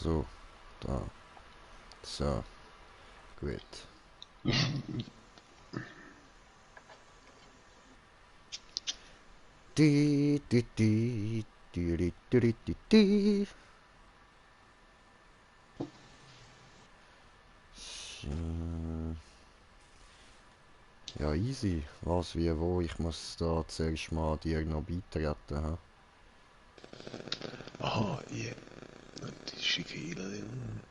So, da. So, gut. Di, di, di, di, di, di, di, di, di. So. Ja, easy. Was, wie, wo? Ich muss da zuerst mal dir noch beitreten. Ha? Aha, ja. Und ich schicke Ihnen.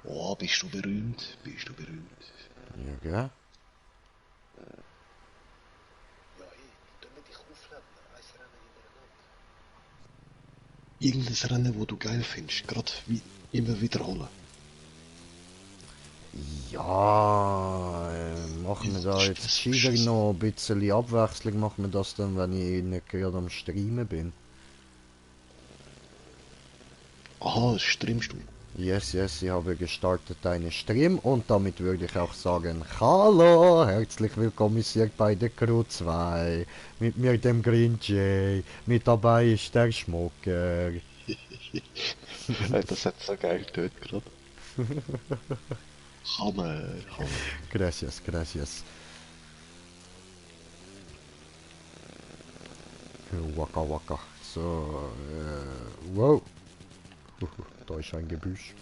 Oh, bist du berühmt? Bist du berühmt? Ja, gell? Ja, hey, tu mir dich aufladen. Ein Rennen hintereinander. Irgendein Rennen, wo du geil findest. Gerade wie immer wiederholen. Ja, machen wir da jetzt Das gescheiter beschissen. noch ein bisschen Abwechslung. Machen wir das dann, wenn ich nicht gerade am Streamen bin. Aha, streamst du? Yes, yes, ich habe gestartet einen Stream und damit würde ich auch sagen, hallo, herzlich willkommen hier bei der Crew 2, mit mir dem Green Jay, mit dabei ist der Schmucker. Das hat so geil getötet gerade. Hammer, Hammer. Gracias, gracias. Waka waka. So, wow, da ist ein Gebüsch.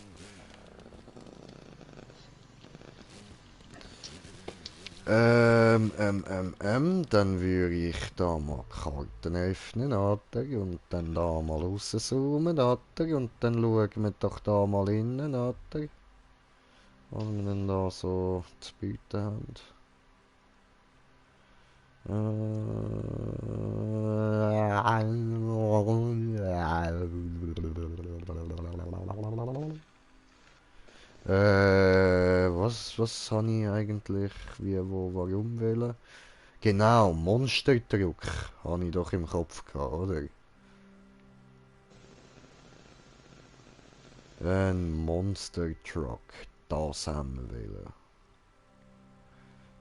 Dann würde ich da mal Karten öffnen, Alter, und dann da mal rauszoomen, Alter, und dann schauen wir doch da mal innen, Alter, was wir denn da so zu bieten haben. Was habe ich eigentlich, wie, wo, warum wählen? Genau, Monsterdruck habe ich doch im Kopf gehabt, oder? Ein Monster Truck, das haben wir wählen.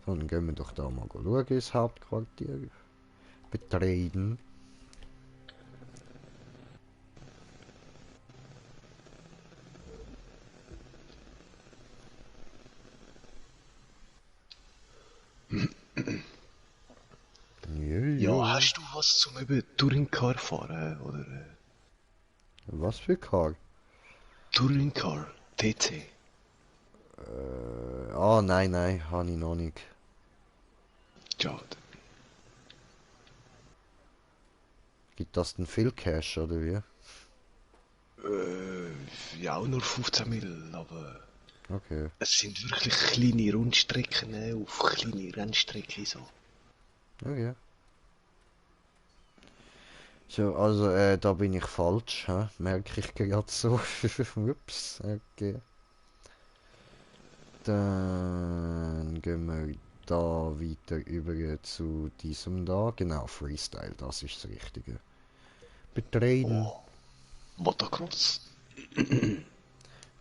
So, dann gehen wir doch da mal schauen ins Hauptquartier. Betreten. Ja, Jojo. hast du was zum eben Touringcar fahren, oder? Was für Car? Touringcar, TC. Nein, nein, habe ich noch nicht. Schade. Gibt das denn viel Cash, oder wie? Ja, auch nur 15 Mil, aber Okay. es sind wirklich kleine Rundstrecken auf kleine Rennstrecken so. Okay. So, also, da bin ich falsch, hä? Merke ich gerade so. Ups, okay. Dann gehen wir da weiter über zu diesem da. Genau, Freestyle, das ist das Richtige. Betreten. Oh, Motocross.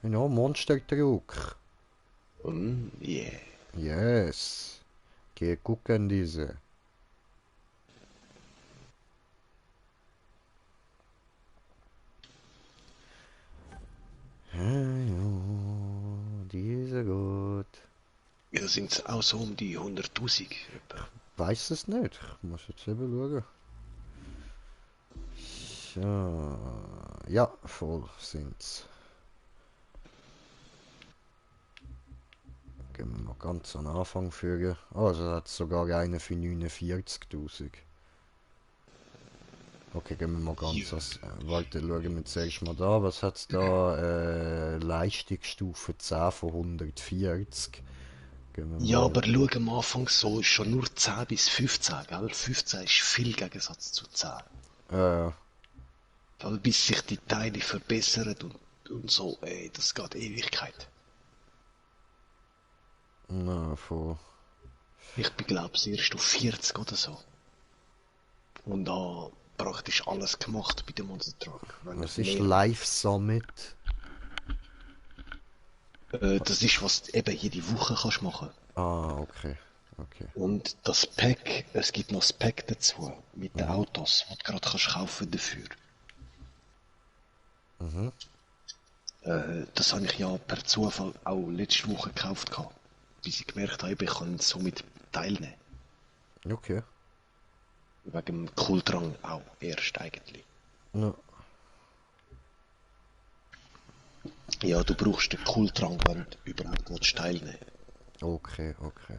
Ja, Monsterdruck. Yeah. Yes. Geh gucken diese. Ja, diese gut. Ja, sind es auch so um die 100.000 etwa. Weiß es nicht. Ich muss jetzt eben schauen. So. Ja, voll sind's. Gehen wir mal ganz an den Anfang führen. Also hat sogar eine für 49.000. Okay, gehen wir mal Ja. ganz warte, schauen wir zuerst mal da. Was hat's da? Leistungsstufe 10 von 140. Gehen wir Ja, mal. aber schau am Anfang so ist schon nur 10 bis 15, gell? 15 ist viel Gegensatz zu 10. Äh, Weil bis sich die Teile verbessern und so, ey, das geht Ewigkeit. na, von. Ich bin glaub's erst auf 40 oder so. Und da praktisch alles gemacht bei dem Monster Truck. Wenn Was nicht ist mehr. Live Summit? Das ist, was du eben jede Woche kannst machen. Ah, okay. Okay. Und das Pack, es gibt noch das Pack dazu, mit den Autos, die du gerade kannst kaufen dafür. Mhm. Das habe ich ja per Zufall auch letzte Woche gekauft gehabt. Bis ich gemerkt habe, ich kann somit teilnehmen. Okay. Wegen dem Kultrang auch erst eigentlich. Ja. Ja, du brauchst den Kultrang, wenn du überhaupt teilnehmen Okay, okay.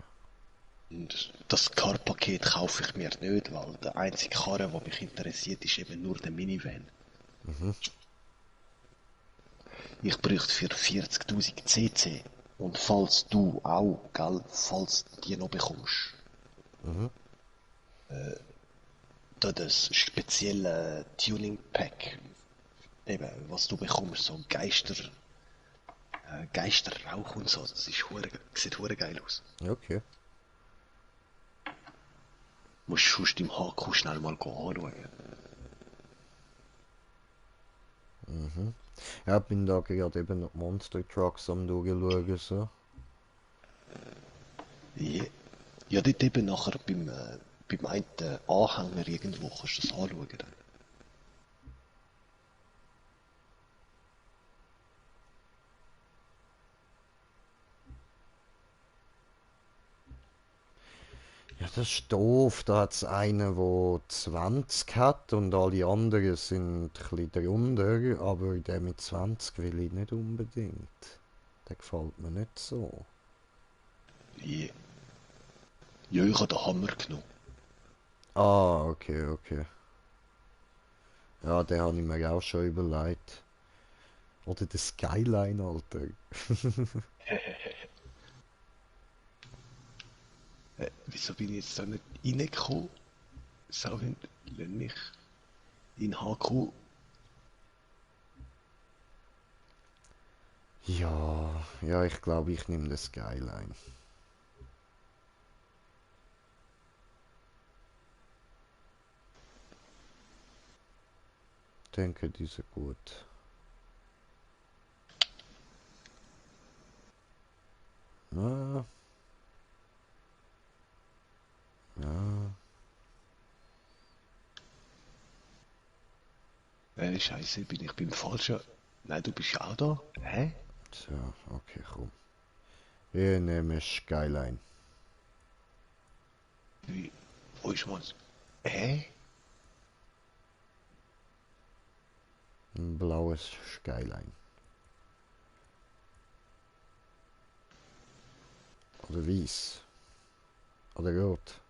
willst. Und das Car-Paket kaufe ich mir nicht, weil der einzige Karre, der mich interessiert, ist eben nur der Minivan. Mhm. Ich bräuchte für 40.000 CC. Und falls du auch, gell, falls du die noch bekommst, Mhm. da das spezielle Tuning-Pack, eben, was du bekommst, so Geisterrauch und so, das ist sieht hure geil aus. Okay. Musst du sonst im HQ schnell mal anschauen. Mhm. Ja, bin da gerade eben noch Monster Trucks am durchschauen, so. Ja, ja, dort eben nachher beim einen Anhänger irgendwo kannst du das anschauen. Dann. Ja, das ist doof. Da hat es einen, der 20 hat und alle anderen sind ein bisschen drunter. Aber der mit 20 will ich nicht unbedingt. Der gefällt mir nicht so. Ja, ja, ich habe den Hammer genommen. Ah, okay, okay. Ja, den habe ich mir auch schon überlegt. Oder der Skyline, Alter. Wieso bin ich jetzt da nicht reingekommen? Sauhund, lass mich in HQ. Ja, ja, ich glaube, ich nehme den Skyline. Denke, die sind gut. Ja, ja. Scheiße, bin ich beim falschen. Nein, du bist ja auch da. Hä? So, okay, komm. Ich nehme Skyline. Wie? Wo ist man? Hä? Ein blaues Skyline. Oder weiß. Oder rot.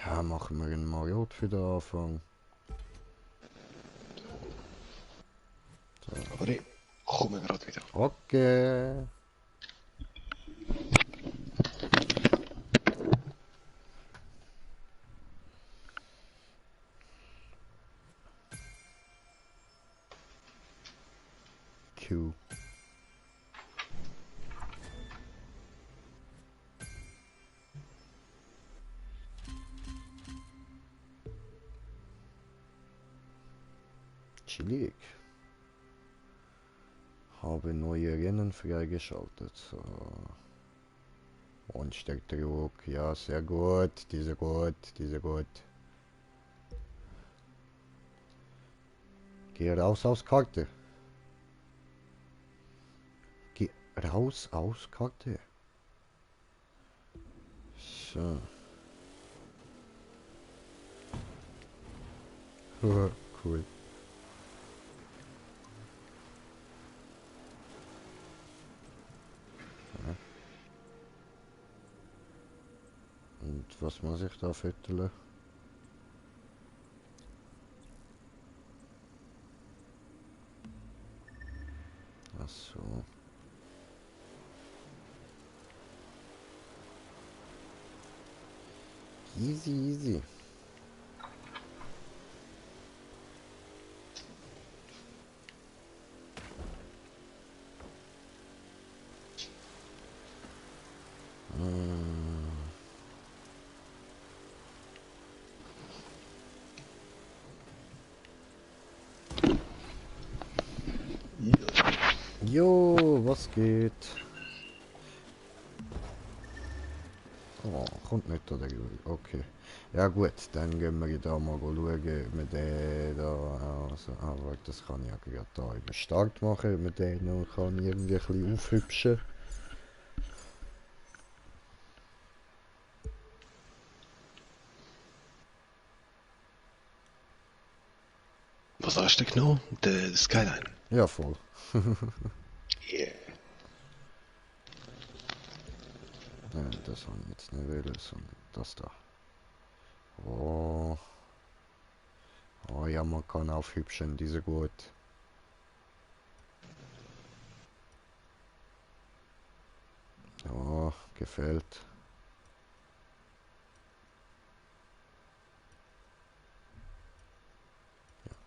Ja, machen wir einen mal rot für den Anfang. So. Aber ich komme gerade wieder. Okay. Q. Chillig. Habe neue Rennen freigeschaltet. So. Und steckt Druck. Ja, sehr gut. Diese gut. Diese gut. Geh raus aus Karte. Geh raus aus Karte. So. Cool. Ja. Und was muss ich da fütteln? Ach so. Easy, easy. Ja. Jo, was geht? Oh, kommt nicht oder Juri. Okay. Ja gut, dann gehen wir da mal schauen, ob wir den da... Also, warte, das kann ich ja gerade da im Start machen, ob man den noch kann irgendwie ein bisschen aufhübschen. Was hast du genommen? Der Skyline. Ja, voll. Yeah. Das habe ich jetzt nicht wollen, sondern das da. Oh. Oh ja, man kann aufhübschen, diese gut. Oh, gefällt.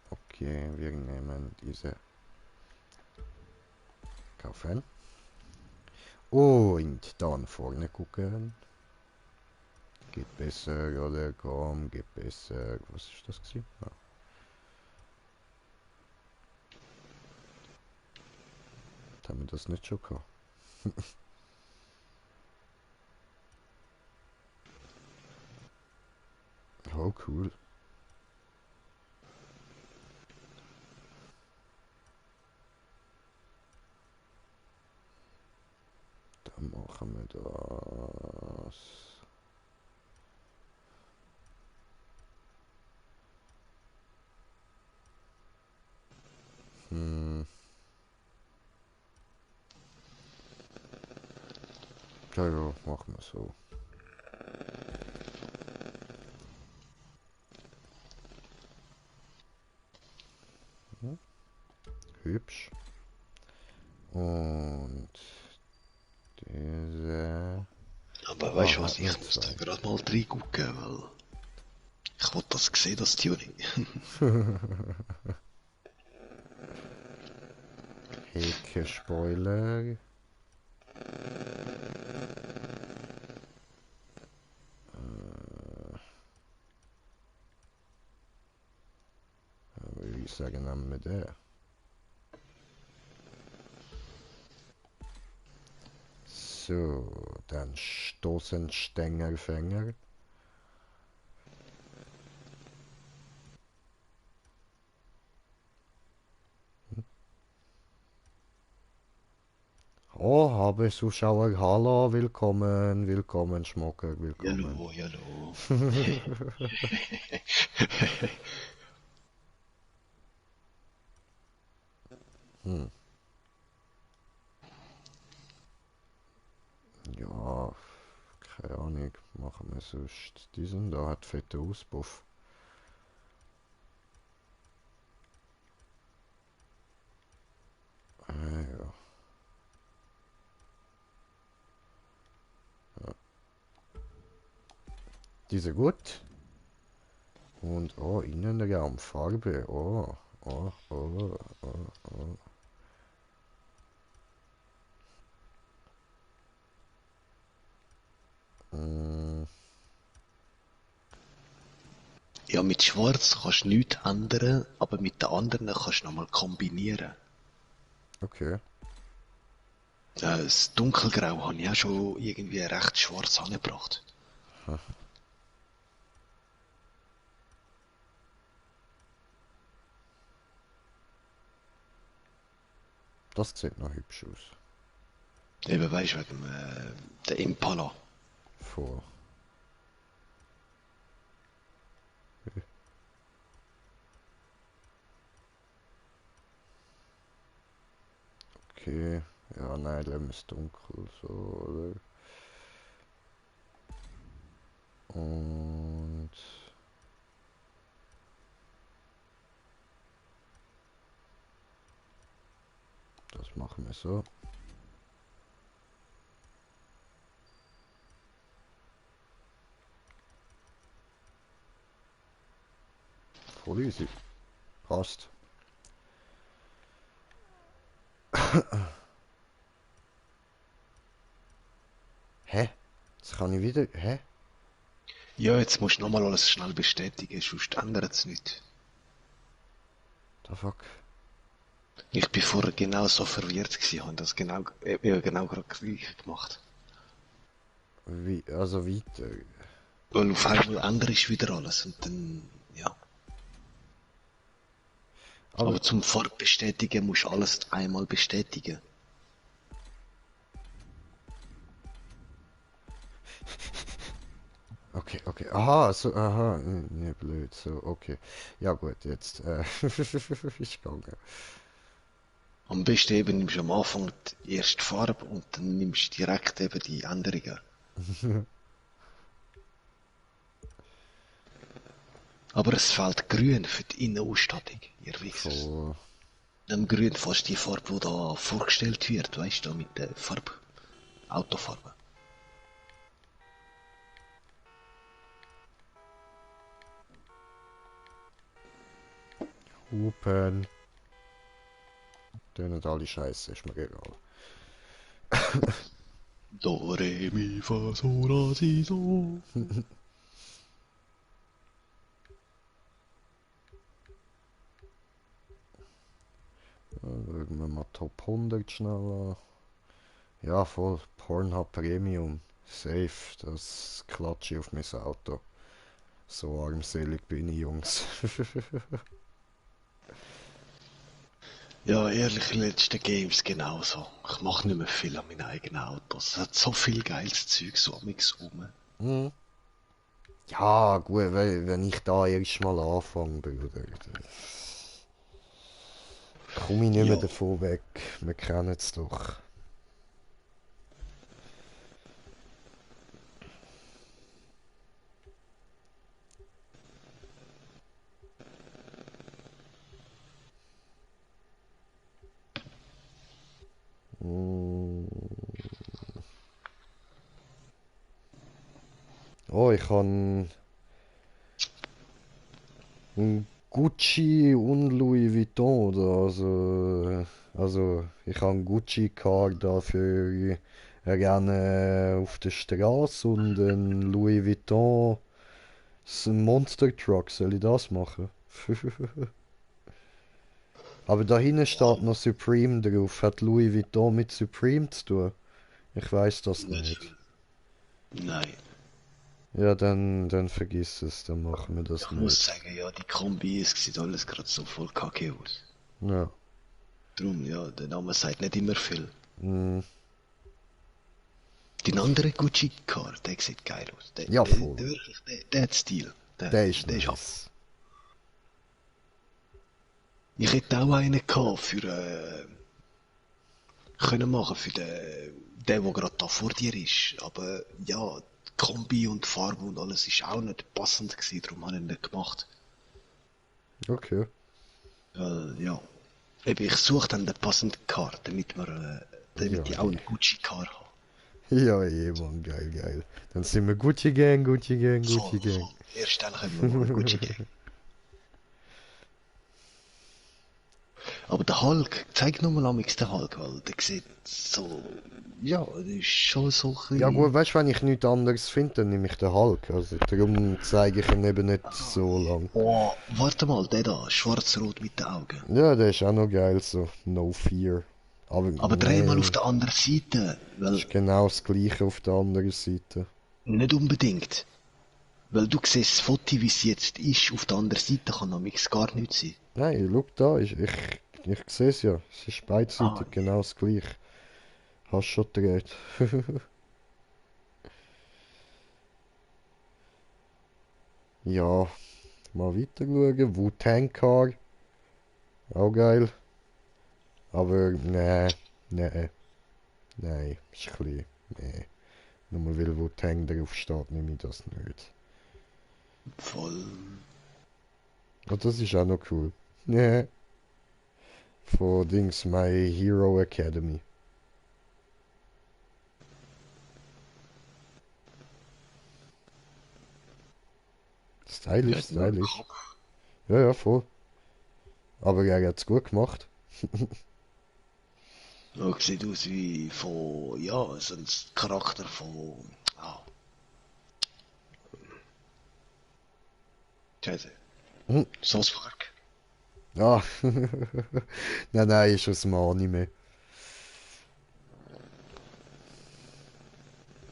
Okay, wir nehmen diese kaufen. Und dann vorne gucken. Geht besser, oder komm, geht besser. Was ist das gewesen? Ah. Haben wir das nicht schon gehabt? Oh, cool. Dann machen wir das. Hm. Ja, ja, machen wir so. Hm. Hübsch. Und diese... Aber weißt du Ah, was, hat ich nur muss da zwei. gerade mal reingucken, weil ich wollte das sehen, das Tuning. Hecke-Spoiler. Wie sagen wir den? So, dann Stoßenstängerfänger. Oh, habe Zuschauer, hallo, willkommen, willkommen, Schmucker, willkommen. Hallo, hallo. Hm. Ja, keine Ahnung, machen wir sonst diesen, da hat fette Auspuff. Ja. Ja. Diese gut. Und oh, Innenraum, Farbe, oh, oh, oh, oh, oh. Mm, Ja, mit Schwarz kannst du nichts ändern, aber mit den anderen kannst du nochmal kombinieren. okay. Das Dunkelgrau habe ich auch schon irgendwie recht schwarz angebracht. Das sieht noch hübsch aus. Eben, weißt du, wegen der Impala. Vor. Okay. Ja, nein, lassen wir es dunkel so, oder? Und das machen wir so. Voll easy. Passt. Hä? Jetzt kann ich wieder... Hä? Ja, jetzt musst du nochmal alles schnell bestätigen, sonst ändert es nicht. The fuck? Ich bin vorher genau so verwirrt gewesen, habe das genau gerade gleich gemacht. Wie, also weiter. Und auf einmal ändere ich wieder alles und dann, ja. Aber, Aber zum Farbbestätigen musst du alles einmal bestätigen. okay, okay. Aha, so, aha. Ne, blöd, so, okay. Ja gut, jetzt, ist gegangen. Am besten eben nimmst du am Anfang die erste Farbe und dann nimmst du direkt eben die Änderungen. Aber es fehlt Grün für die Innenausstattung, ihr Wichsers. Voll. Dem Grün fast die Farbe, die da vorgestellt wird, weißt du, mit der Farbe, Autofarbe. Hupen. Tönen alle scheiße, ist mir egal. Do, re, mi, fa, sol, la, si, so. Schauen wir mal Top 100 schnell an. Ja, voll. Pornhub Premium. Safe. Das klatsche ich auf mein Auto. So armselig bin ich, Jungs. Ja, ehrlich, in den letzten Games genauso. Ich mache nicht mehr viel an meinen eigenen Autos. Es hat so viel geiles Zeug so am Mix rum. Hm. Ja, gut, wenn ich da erst mal anfange, Bruder, dann komme ich nicht mehr Ja, davon weg. Wir kennen es doch. Hm. Oh, ich habe ein Gucci und Louis Vuitton da, also ich habe einen Gucci-Card da für Rennen auf der Straße und ein Louis Vuitton ein Monster Truck, soll ich das machen? Aber da hinten steht noch Supreme drauf. Hat Louis Vuitton mit Supreme zu tun? Ich weiß das nicht nicht. viel. Nein. Ja, dann vergiss es, dann machen wir das Ich muss nicht. sagen, ja, die Kombi, es sieht alles gerade so voll kacke aus. Ja. Drum, ja, der Name sagt nicht immer viel. Mm, Die andere Gucci-Card, der sieht geil aus. Der, ja, der, voll. der wirklich, der hat Stil. Der, Der ist der ist ab. nice. Ich hätte auch einen gehabt für, können machen für der gerade da vor dir ist. Aber ja, die Kombi und die Farbe und alles ist auch nicht passend gewesen, darum habe ich ihn nicht gemacht. Okay. Ja. Eben, ich suche dann eine passende Card, Ja, damit ich auch eine Gucci-Card habe. ja, eh, Mann, geil, geil. Dann sind wir Gucci Gang, Gucci Gang, Voll, Gucci Gang. voll. Erst dann können wir mal eine Gucci-Gang. Aber der Hulk, zeig nochmal amix den Hulk, weil der sieht so, ja, der ist schon so ein Ja gut, bisschen... weißt du, wenn ich nichts anderes finde, dann nehme ich den Hulk. Also darum zeige ich ihn eben nicht so lang. Oh, warte mal, der da, schwarz-rot mit den Augen. Ja, der ist auch noch geil, so. No Fear. Aber Aber dreh mal auf nee, der anderen Seite, weil ist genau das gleiche auf der anderen Seite. nicht unbedingt. Weil du siehst das Foto, wie es jetzt ist, auf der anderen Seite kann amix gar nichts sein. Nein, schau da, ich sehe es ja. Es ist Ah, beidseitig genau das gleiche. Hast schon gedreht. Ja, mal weiter schauen. Wu-Tang Car, auch geil. Aber nee, nee, nein, ist ein bisschen, nee. Nur weil Wu-Tang drauf steht, nehme ich das nicht. voll. Und das ist auch noch cool. Nee, von Dings My Hero Academy. Wie Stylisch, hat nur einen stylisch. Kopf. Ja, ja, voll. Aber er hat's gut gemacht. Ja, sieht aus wie von, ja, so ein Charakter von, ah, Scheiße. Hm, South Park. Ah, nein, nein, ist aus dem Anime.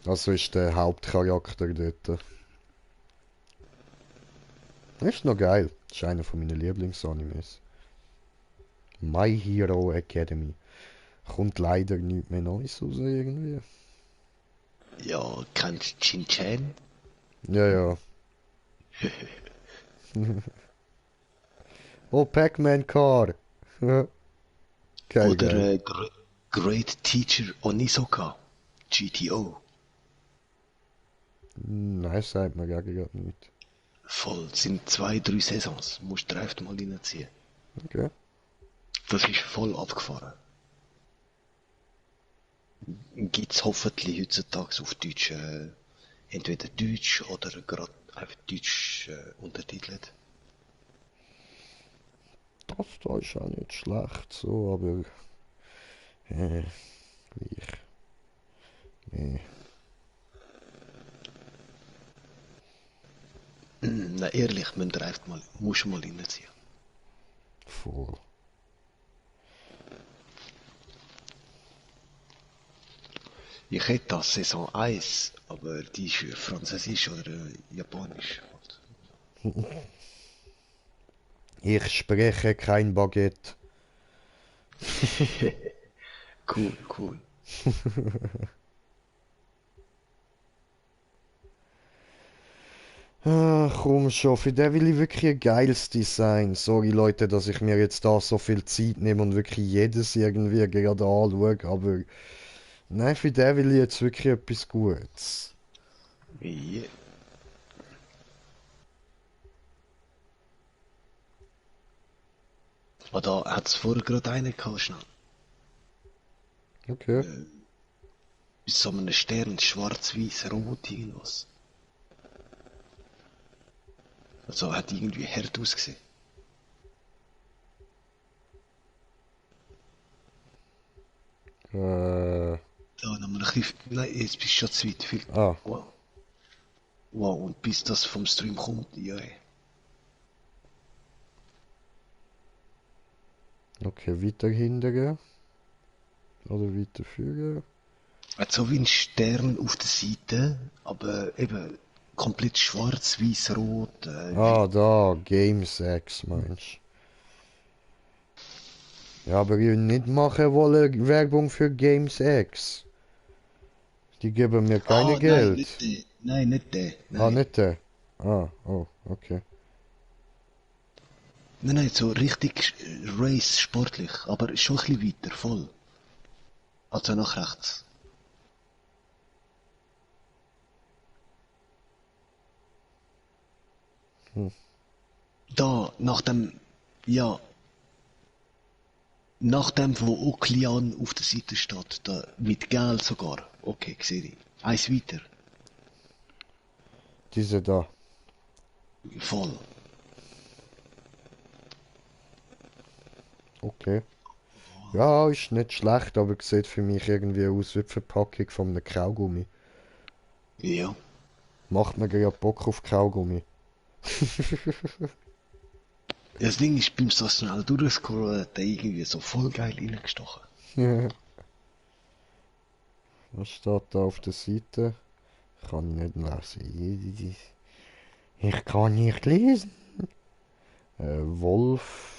Also ist der Hauptcharakter dort. Ist noch geil. Ist einer von meinen Lieblingsanimes. My Hero Academy. Kommt leider nicht mehr Neues raus irgendwie. Ja, kennst du Shin-Chan? Ja, ja. Oh, Pac-Man Car. Geil, Oder geil. Great Teacher Onizuka, GTO. Nein, sagt mir gar nicht. Voll, sind zwei, drei Saisons. Musst du dir einfach mal reinziehen. Okay. Das ist voll abgefahren. Gibt's hoffentlich heutzutage auf Deutsch, entweder Deutsch oder gerade einfach Deutsch untertitelt. Das da ist auch nicht schlecht so, aber gleich. Nee. Na ehrlich, musst du mal reinziehen. Voll. Ich hätte das Saison 1, aber die ist französisch oder japanisch. Ich spreche kein Baguette. Cool, cool. Ah, komm schon, für den will ich wirklich ein geiles Design. Sorry Leute, dass ich mir jetzt da so viel Zeit nehme und wirklich jedes irgendwie gerade anschaue, aber nein, für den will ich jetzt wirklich etwas Gutes. Yeah. Ah, da hat es vorher gerade einen gehabt, schnell. Okay. Mit so einem Stern, schwarz-weiß, rot, irgendwas. Also hat irgendwie hart ausgesehen. Äh, Da haben wir ein bisschen. Nein, jetzt bist du schon zu weit. Viel. ah, Wow. Wow, und bis das vom Stream kommt, ja. okay, weiter hinten oder weiterführen. Hat so wie ein Stern auf der Seite, aber eben komplett schwarz, weiß, rot. Ah, da, Games X meinst du. Ja, aber ich nicht machen wollen Werbung für Games X. Die geben mir keine Ah, nein, nicht Geld. der. Nein, nicht der. Ah, Nein. nicht der. Ah, oh, okay. Nein, nein, so richtig Race, sportlich, aber schon ein bisschen weiter, voll. Also nach rechts. Hm. Da, ja, nach dem, wo Oklian auf der Seite steht, da, mit Gel sogar. Okay, sehe ich. Eins weiter. Diese da. Voll. Okay. Ja, ist nicht schlecht, aber sieht für mich irgendwie aus wie die Verpackung von einem Kaugummi. Ja. Macht mir gerade Bock auf Kaugummi. Ja, das Ding ist, beim so schnell durchscrollen, hat der irgendwie so voll geil reingestochen. Was steht da auf der Seite? Kann ich nicht lesen. Ich kann nicht lesen. Wolf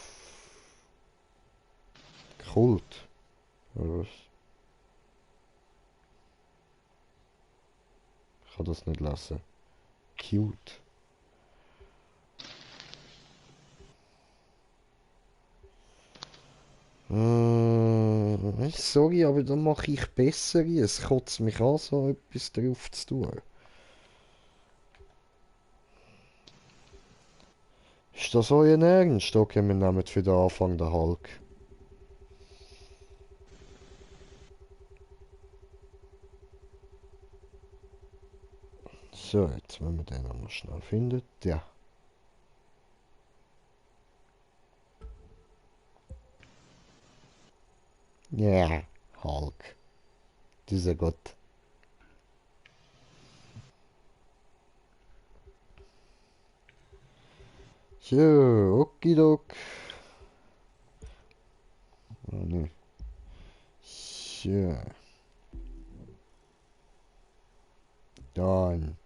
Kult. Oder was? Ich kann das nicht lesen. Cute. Sorry, aber dann mache ich bessere. Es kotzt mich an, so etwas drauf zu tun. Ist das euer Ernst? Okay, wir nehmen für den Anfang den Hulk. So, jetzt wenn wir den noch schnell finden. Ja. Ja, Hulk. Dieser Gott. So, okidok. Ah, nee. So. Dann.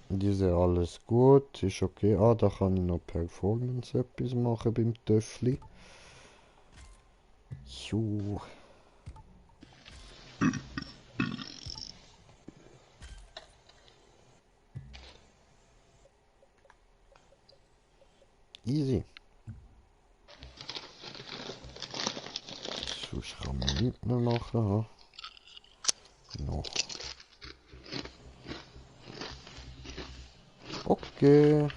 Diese alles gut, ist okay. Ah, da kann ich noch Performance etwas machen beim Töffli. So. Easy. Sonst kann man nichts mehr machen. Ha? Noch. Okay.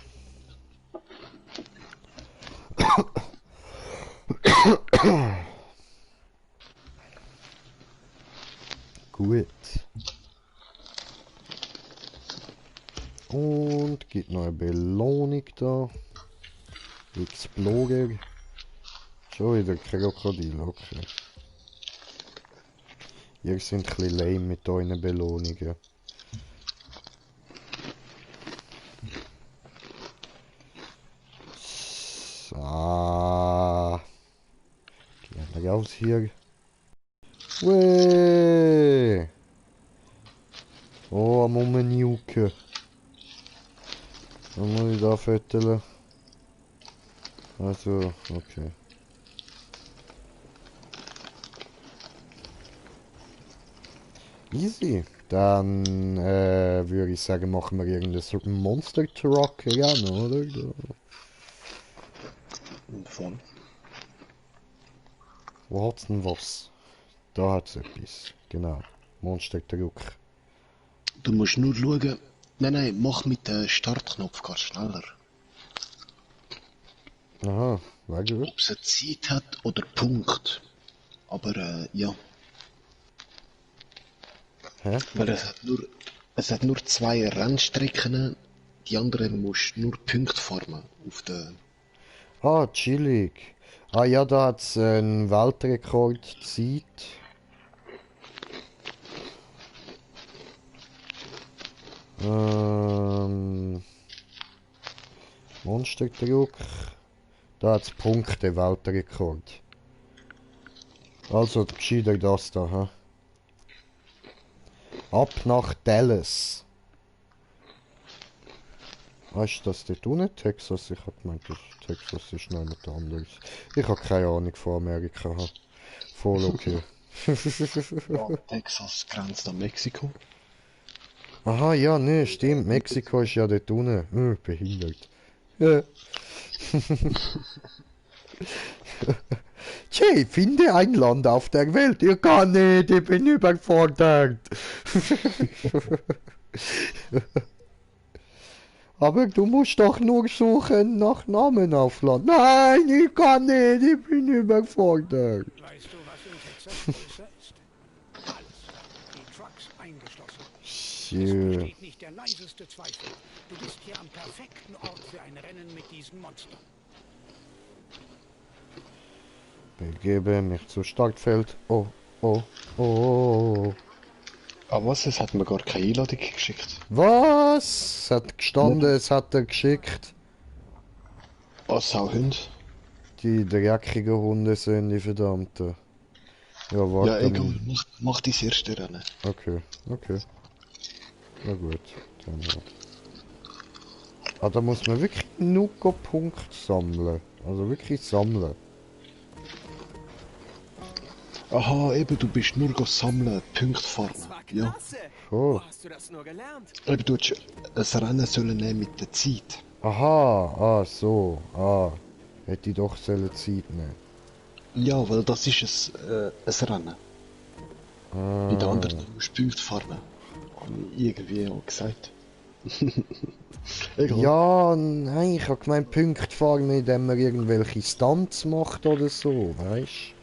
Gut. Und gibt noch eine Belohnung da. Explorer. Schon wieder Krokodil, okay. Ihr seid ein bisschen lame mit euren Belohnungen. So. Gehen wir raus hier. Weh! Oh, am Rumnuken. Dann muss ich da föteln. Also, okay. Easy. Dann würde ich sagen, machen wir irgendeinen Monster Truck rein, oder? Von. Wo hat's denn was? Da hat's etwas. Genau. Monster Truck. Du musst nur schauen. Nein, mach mit dem Startknopf ganz schneller. Aha, war gut. Ob es eine Zeit hat oder Punkt. Aber ja. Hä? Weil es hat nur zwei Rennstrecken. Die anderen musst du nur Punkte farmen. Auf der. Ah, chillig. Ah ja, da hat's einen Weltrekordzeit. Monsterdruck. Da hat's Punkte, Weltrekord. Also gescheiter das da, ha? Ab nach Dallas. Weißt du das dort unten? Texas? Ich hab gemeint, Texas ist noch jemand anderes. Ich hab keine Ahnung von Amerika. Ha. Voll okay. Ja, Texas grenzt an Mexiko. Aha, ja, ne, stimmt. Mexiko ist ja dort unten. Behindert. Ja. Tja, finde ein Land auf der Welt. Ich kann nicht, ich bin überfordert. Aber du musst doch nur suchen nach Namen auf Land. Nein, ich kann nicht, ich bin überfordert. Weißt du, was in Texas größer ist? Alles. Die Trucks eingeschlossen. Es Tja, besteht nicht der leiseste Zweifel. Du bist hier am perfekten Ort für ein Rennen mit diesen Monstern. begebe mich zu Startfeld. Oh, oh, oh. Aber was? Es hat mir gar keine Einladung geschickt. Was? Es hat gestanden, es hat er geschickt. Was Sauhund? Die dreckigen Hunde sind die verdammten. Ja, Ja, warte. egal. Mach dein erste Rennen. Okay, okay. Na gut, dann ja. Ah, da muss man wirklich nur Punkte sammeln. Also wirklich sammeln. Aha, eben, du bist nur sammeln, Punkte farmen. Das war Ja. klasse. Oh. Wo hast du das nur gelernt? Eben, du hättest ein Rennen sollen nehmen mit der Zeit. Aha, ah, so. Ah. Hätte ich doch sollen Zeit nehmen. Ja, weil das ist ein Rennen. Bei den Ah. anderen musst du Punkte farmen. Habe ich irgendwie auch gesagt. Egal. Ja, nein, ich habe gemeint, Punkte fahren, indem man irgendwelche Stunts macht oder so, weißt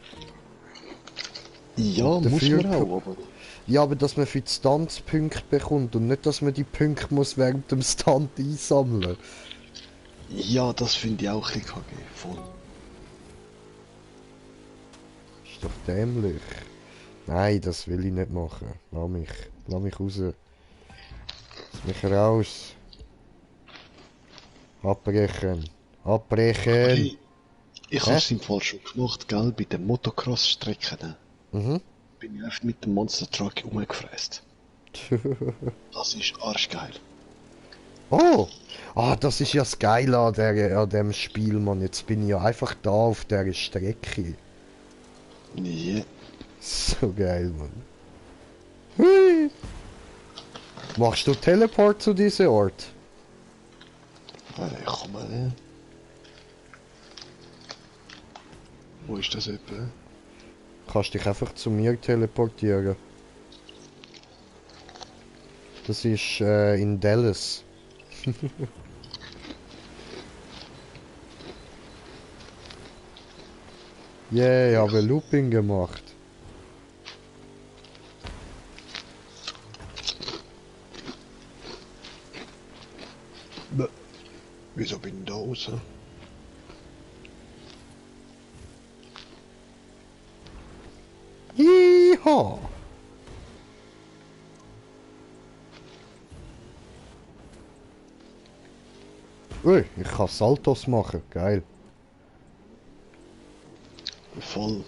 Ja, muss dafür man auch, aber... Ja, aber dass man für die Stunts Punkte bekommt und nicht, dass man die Punkte muss während dem Stunt einsammeln. Ja, das finde ich auch ein bisschen kacke. Voll. Ist doch dämlich. Nein, das will ich nicht machen. Lass mich raus. Lass mich raus. Abbrechen. Abbrechen. Hey, Ich habe es im Fall schon gemacht, gell, bei den Motocross-Strecken. Mhm. Bin ich oft mit dem Monster Truck rumgefräst. Das ist arschgeil. Oh! Ah, das ist ja das Geile an dem Spiel, Mann. Jetzt bin ich ja einfach da auf der Strecke. Nee. So geil, Mann. Hui! Machst du Teleport zu diesem Ort? Komm mal, ne? Wo ist das etwa? Kannst dich einfach zu mir teleportieren. Das ist in Dallas. Yeah, ich habe Looping gemacht. Wieso bin ich da raus? Yeehaw! Ui, ich kann Saltos machen, geil. Voll.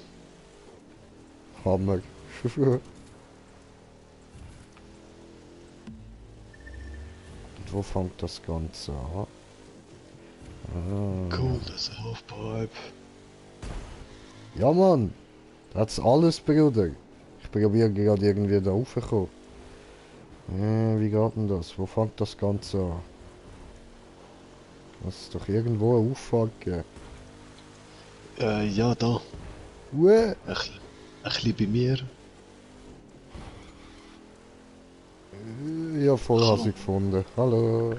Hammer. Und wo fängt das Ganze an? Ah. Cool, das Halfpipe. Ja, Mann. Das ist alles, Bruder. Ich probiere gerade irgendwie da raufzukommen. Wie geht denn das? Wo fängt das Ganze an? Das ist doch irgendwo eine Auffahrt geben. Ja, da. Uäh. Ein bisschen bei mir. Ja, voll Hallo. habe ich gefunden. Hallo.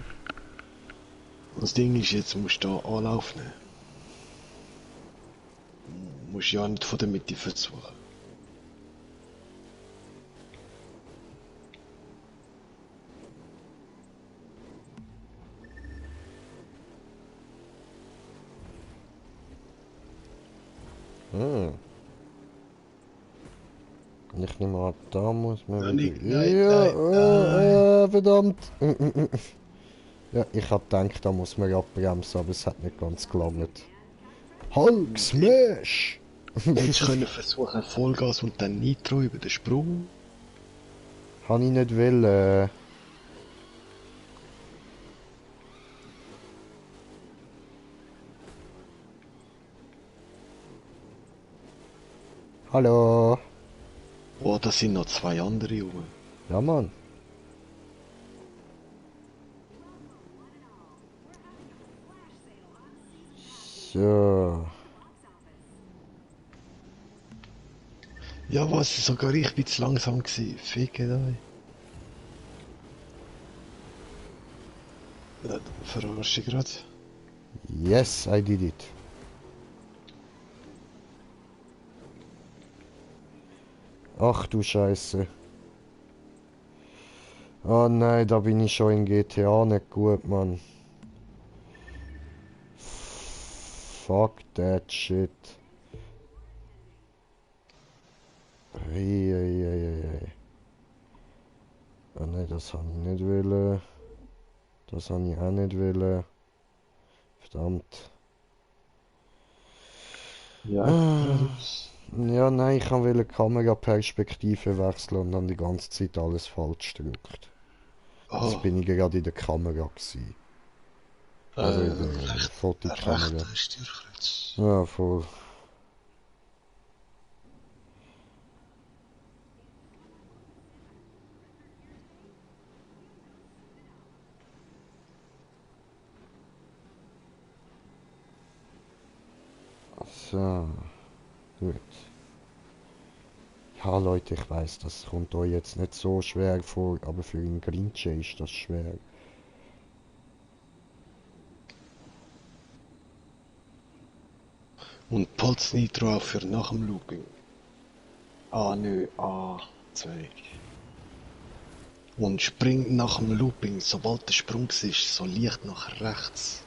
Das Ding ist, jetzt musst du da Anlauf nehmen. Musst ja nicht von der Mitte versuchen. Ah. Und ich nehme an, da muss man Nein, wieder... nein, Ja, nein, verdammt. Ja, ich hab gedacht, da muss man abbremsen, aber es hat nicht ganz gelangt. Hulk Smash! Hättest können versuchen Vollgas und dann Nitro über den Sprung. Kann ich nicht wollen. Hallo. Oh, da sind noch zwei andere Junge. Ja, Mann. So. Ja, was? Sogar ich bin zu langsam gewesen. Ficke euch. Ja, verarsche ich grad. Yes, I did it. Ach du Scheiße. Oh nein, da bin ich schon in GTA nicht gut, Mann. Fuck that shit. Eieieiei. Oh nein, das habe ich nicht wollen. Das habe ich auch nicht wollen. Verdammt. Ja, Ja, nein, ich wollte die Kameraperspektive wechseln und dann die ganze Zeit alles falsch gedrückt. Jetzt Oh, bin ich gerade in der Kamera gewesen. Also in der Fotokamera. rechter Steuerkreuz. Ja, voll. So, gut. Ja, Leute, ich weiß, das kommt euch jetzt nicht so schwer vor, aber für einen Grinche ist das schwer. Und Pulse Nitro auch für nach dem Looping. Ah, nö, A2. Und springt nach dem Looping, sobald der Sprung ist, so leicht nach rechts.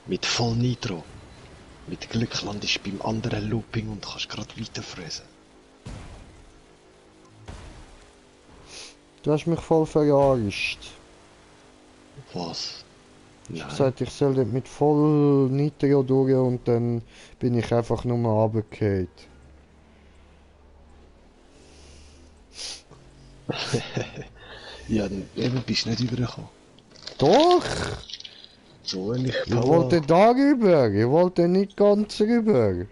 Mit voll Nitro. Mit Glück landest du beim anderen Looping und kannst gerade weiterfräsen. Du hast mich voll verarscht. Was? Ich hab Nein. gesagt, ich soll dort mit voll Nitro durch und dann bin ich einfach nur runtergefallen. Ja, dann eben bist du nicht übergekommen. Doch! So ähnlich Ich wollte Power. da rüber, ich wollte nicht ganz rüber.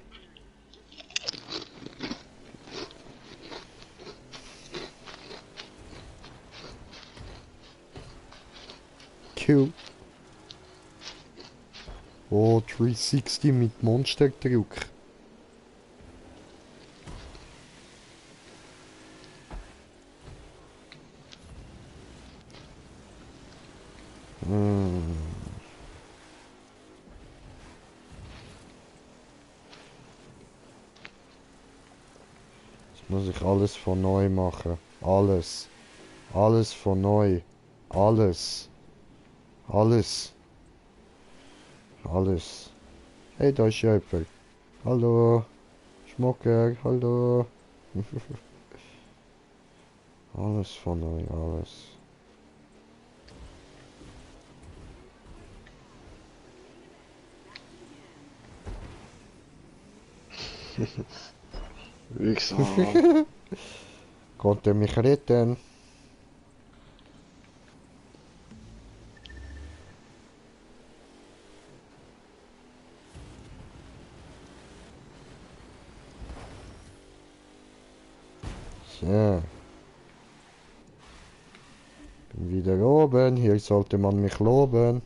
Q. Oh, 360 mit Monsterdruck. Hm. Jetzt muss ich alles von neu machen. Alles. Alles von neu. Alles. Alles. Alles. Hey, da ist jemand. Hallo. Schmucker, hallo. Alles von neu, alles. Wichser. Konnte mich retten. So. Bin wieder oben. Hier sollte man mich loben.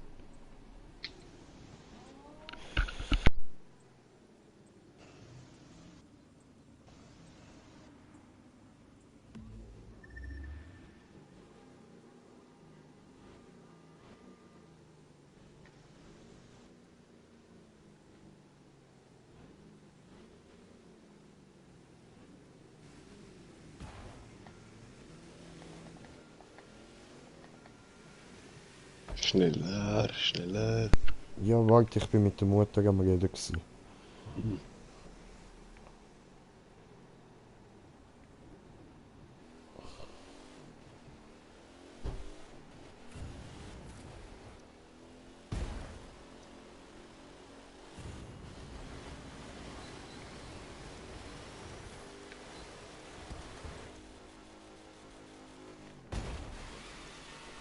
Schneller, schneller. Ja, warte, ich bin mit der Mutter am Reden gewesen.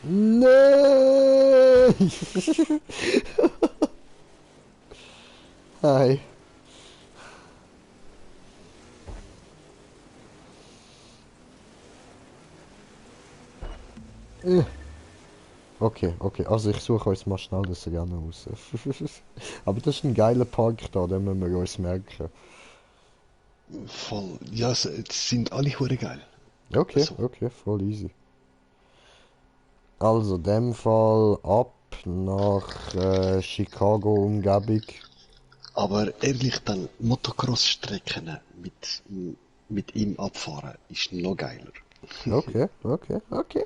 Nein! Hi. Okay, okay. Also ich suche uns mal schnell das Rennen raus. Aber das ist ein geiler Park da, den müssen wir uns merken. Voll. Ja, es sind alle hure geil. Okay, So. okay, voll easy. Also, in dem Fall ab nach Chicago Umgebung. Aber ehrlich, dann Motocross-Strecken mit ihm abfahren ist noch geiler. Okay, okay, okay.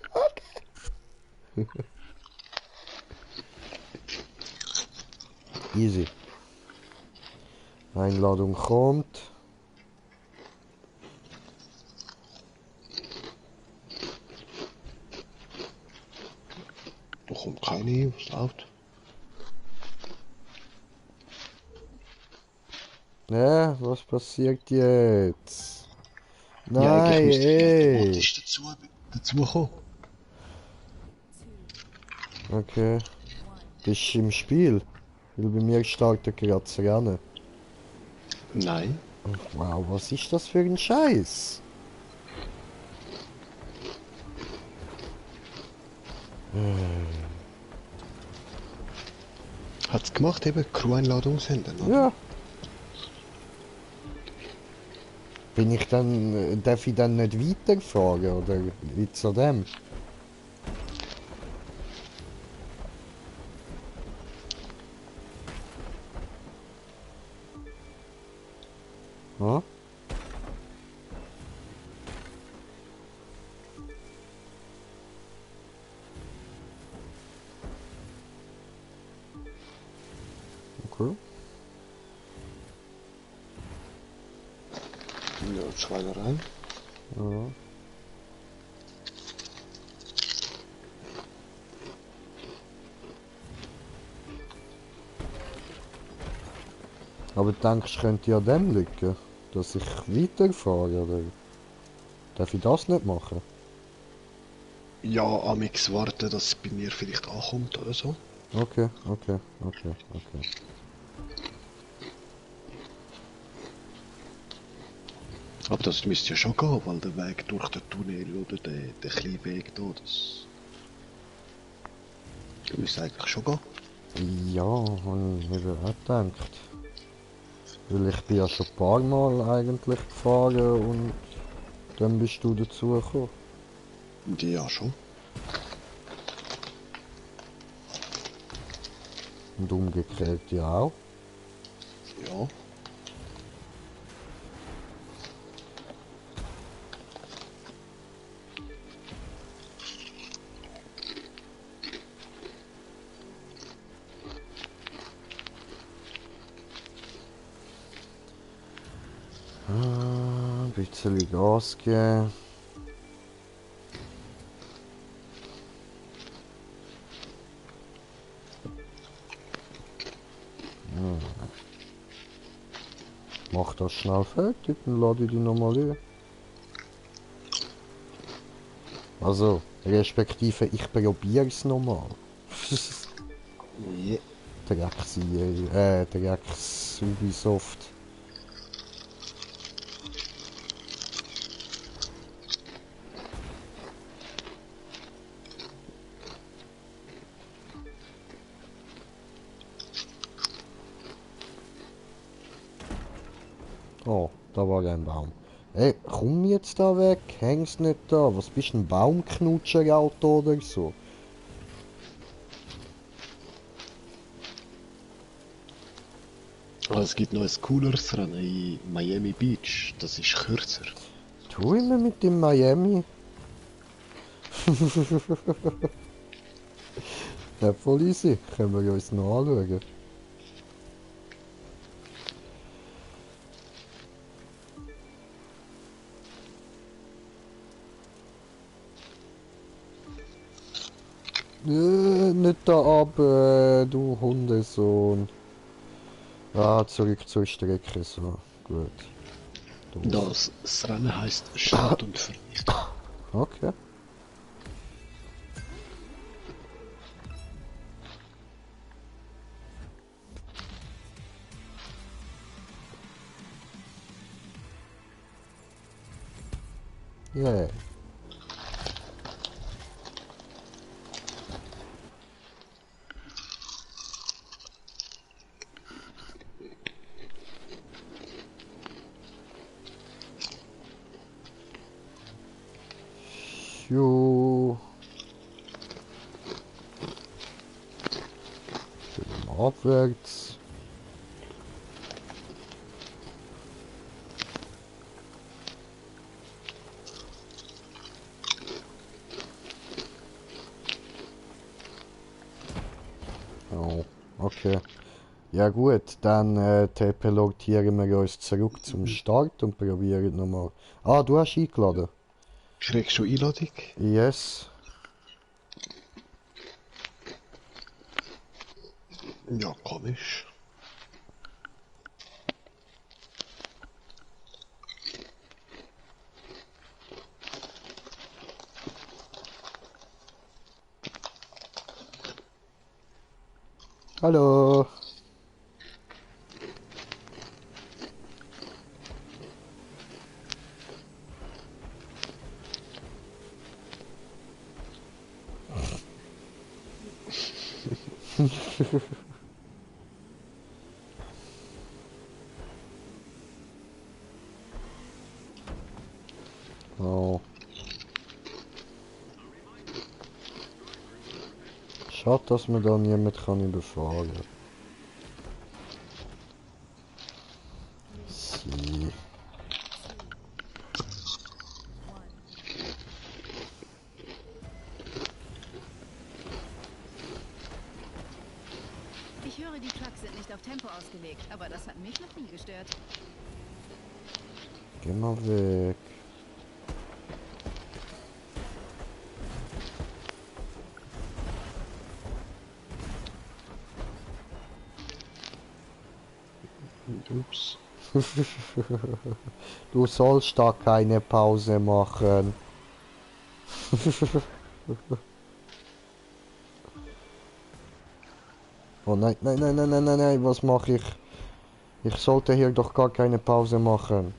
Easy. Einladung kommt. Da kommt keine, was läuft? Was passiert jetzt? Ja, eigentlich Nein, müsste ich ey. automatisch dazu kommen. Okay. Bist du im Spiel? Weil bei mir startet gerade das Rennen. Nein. Wow, was ist das für ein Scheiß? Hat's gemacht, eben Crew-Einladung senden, oder? Ja. Bin ich dann, darf ich dann nicht weiterfahren oder wie zu dem? Hm? Okay. Ja, Schweinerei. Ja. Aber denkst du, könnte ich an dem liegen? Dass ich weiterfahre, oder? Darf ich das nicht machen? Ja, amix warten, dass es bei mir vielleicht ankommt oder so. Okay, okay, okay, okay. Aber das müsste ja schon gehen, weil der Weg durch den Tunnel oder der kleine Weg da, das müsste eigentlich schon gehen. Ja, habe ich eben auch gedacht. Weil ich bin ja schon ein paar Mal eigentlich gefahren und dann bist du dazugekommen. Ja, schon. Und umgekehrt ja auch. Ja. Ein bisschen Gas geben. Mach das schnell fertig, dann lade ich dich nochmal ein. Also, respektive ich probiere es nochmal. Ja. Drecks Ubisoft. Oh, da war ein Baum. Ey, komm jetzt da weg, hängst nicht da. Was bist ein Baumknutscher-Auto oder so? Aber es gibt noch ein cooleres Rennen in Miami Beach. Das ist kürzer. Tu immer mit dem Miami. Ja, voll easy. Können wir uns noch anschauen. Nicht da ab, du Hundesohn. Ah, zurück zur Strecke, so. Gut. Doof. Das Rennen heißt Start und Vernichtung. Okay. Yeah. Jo. Schön mal abwärts. Oh, okay. Ja gut, dann teleportieren wir uns zurück zum Start und probieren nochmal. Ah, du hast eingeladen. Kriegst du Einladung? Yes. Ja, komisch. Hallo. Oh. Schade, dass man da niemand kann überfahren. Sie. Ich höre, die Trucks sind nicht auf Tempo ausgelegt, aber das hat mich noch nie gestört. Geh mal weg. Du sollst da keine Pause machen. Oh nein, nein, nein, nein, nein, nein, nein, was mache ich? Ich sollte hier doch gar keine Pause machen.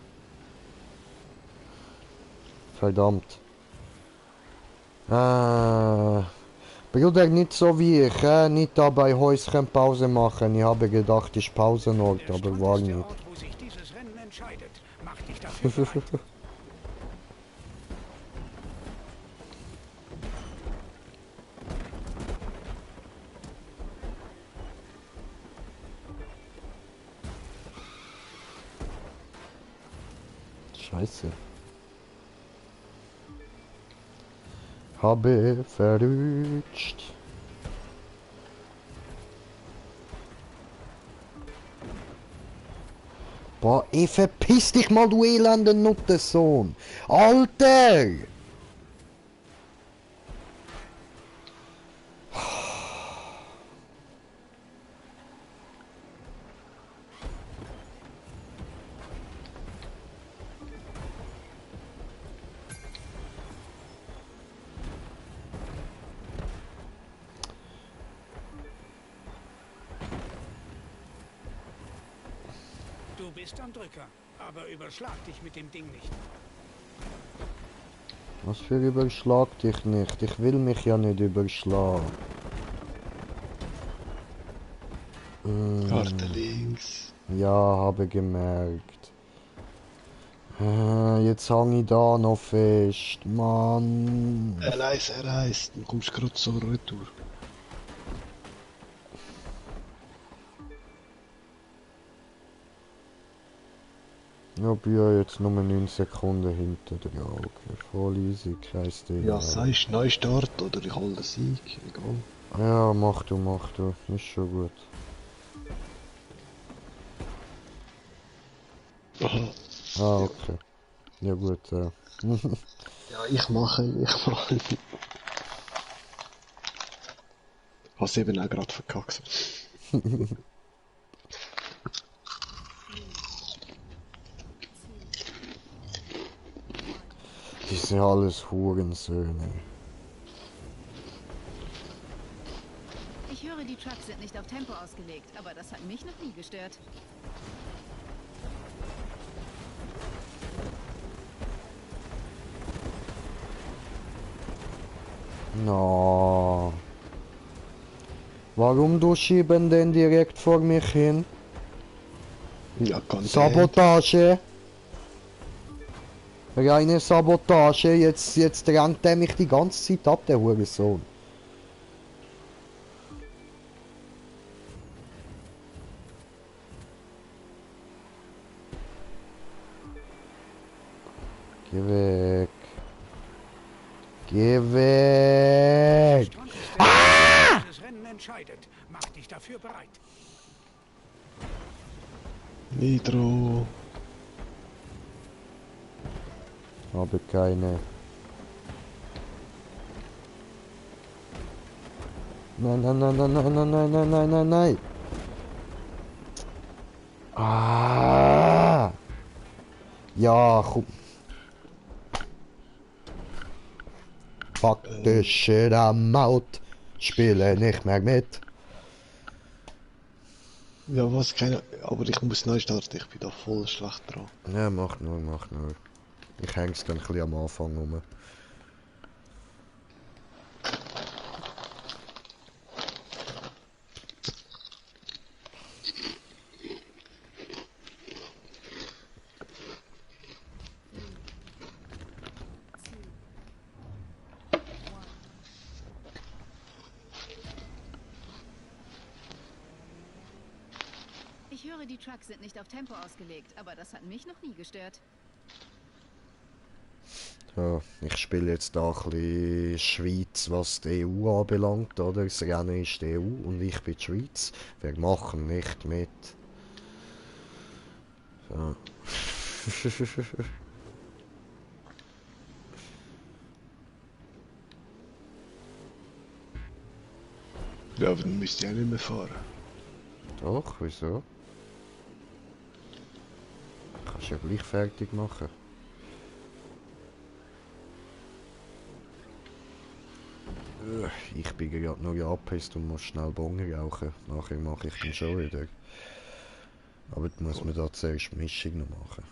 Verdammt. Bruder, nicht so wie ich, nicht da bei Häuschen Pause machen. Ich habe gedacht, ich Pausenort, Der aber Strand war ist der nicht. Ort, wo sich dieses Rennen entscheidet. Mach dich dafür bereit. Scheiße. Habe verrutscht. Boah, ey, verpiss dich mal, du elender Nuttensohn. Alter! Du bist am Drücker, aber überschlag dich mit dem Ding nicht. Was für überschlag dich nicht? Ich will mich ja nicht überschlagen. Karte links. Ja, habe gemerkt. Jetzt hang ich da noch fest. Mann. Er reist. Du kommst gerade so retour. Ja, bin ja jetzt nur 9 Sekunden hinter der Auge. Voll easy, kein Ding. Ja, sagst du Neustart oder ich hole den Sieg. Egal. Ja, mach du. Ist schon gut. Aha. Ah, okay. Ja gut, Ja, ich mache. Hast eben auch gerade verkackt. Die sind alles Hurensöhne. Ich höre, die Trucks sind nicht auf Tempo ausgelegt, aber das hat mich noch nie gestört. No. Warum du schieben den direkt vor mich hin? Ja, Content. Sabotage. Reine Sabotage. Jetzt drängt er mich die ganze Zeit ab, der Hurensohn. Geh weg. Geh Der weg. Strand ist der Ort, wo dieses Rennen entscheidet. Mach dich dafür bereit. Nitro. Habe keine. Nein. Ah. Ja, komm. Fuck the shit am out. Spiele nicht mehr mit. Ja, was? Keine. Aber ich muss neu starten. Ich bin da voll schlecht dran. Ja, mach nur. Ich häng's dann ein bisschen am Anfang rum. Ich höre, die Trucks sind nicht auf Tempo ausgelegt, aber das hat mich noch nie gestört. Ja, ich spiele jetzt da ein bisschen Schweiz, was die EU anbelangt, oder? Das Rennen ist die EU und ich bin die Schweiz. Wir machen nicht mit. So. Ja, aber dann müsst ihr auch nicht mehr fahren. Doch, wieso? ja gleich fertig machen. Ich bin gerade noch angepisst und muss schnell Bon rauchen. Nachher mache ich den schon wieder. Aber jetzt muss man da zuerst Mischung noch machen.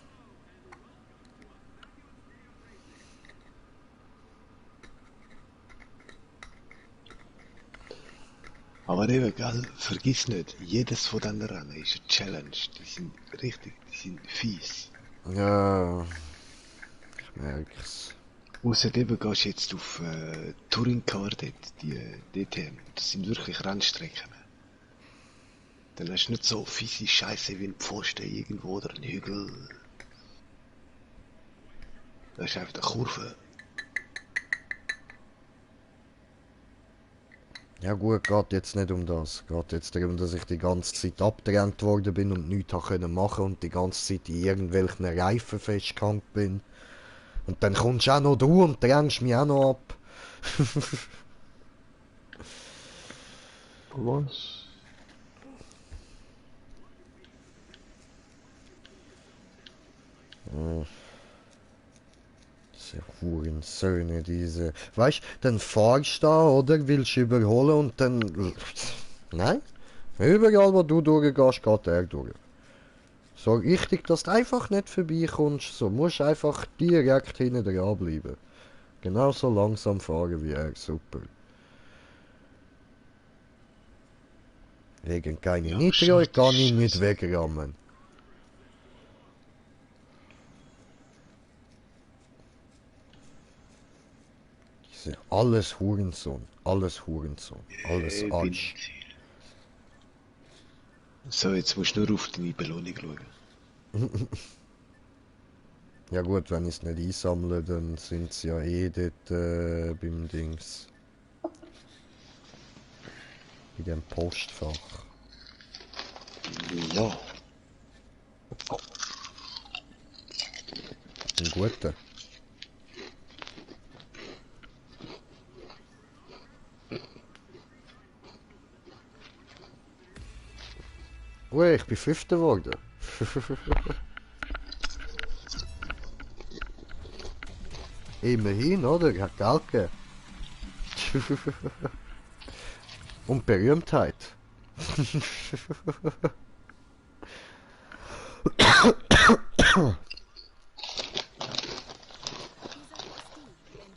Aber eben, gell, vergiss nicht, jedes von diesen Rennen ist eine Challenge. Die sind richtig, die sind fies. Ja, ich merk's. Ausser eben gehst du jetzt auf Touring Car dort, die DTM. Das sind wirklich Rennstrecken. Dann hast du nicht so fiese Scheiße wie ein Pfosten irgendwo oder ein Hügel. Das ist einfach eine Kurve. Ja gut, geht jetzt nicht um das. Geht jetzt darum, dass ich die ganze Zeit abgedrängt worden bin und nichts machen konnte und die ganze Zeit in irgendwelchen Reifen festgehangen bin. Und dann kommst auch noch du und drängst mich auch noch ab. Was? Diese Hurensöhne, diese... Weißt, dann fahrst du da, oder? Willst du überholen und dann... Nein. Überall, wo du durchgehst, geht er durch. So richtig, dass du einfach nicht vorbeikommst, so musst du einfach direkt hinten dran bleiben. Genauso langsam fahren wie er, super. Wegen keine Ja, Nitro, ich kann ihn nicht Scheiße. wegrammen. Diese alles Hurensohn, alles Hurensohn, alles Bin Arsch. ich. So, jetzt musst du nur auf deine Belohnung schauen. Ja gut, wenn ich es nicht einsammle, dann sind sie ja eh dort beim Dings. In dem Postfach. Ja. Ein guter. Ui, ich bin Fünfter geworden. Immerhin, oder? Hat Geld gegeben. Und Berühmtheit. Wenn du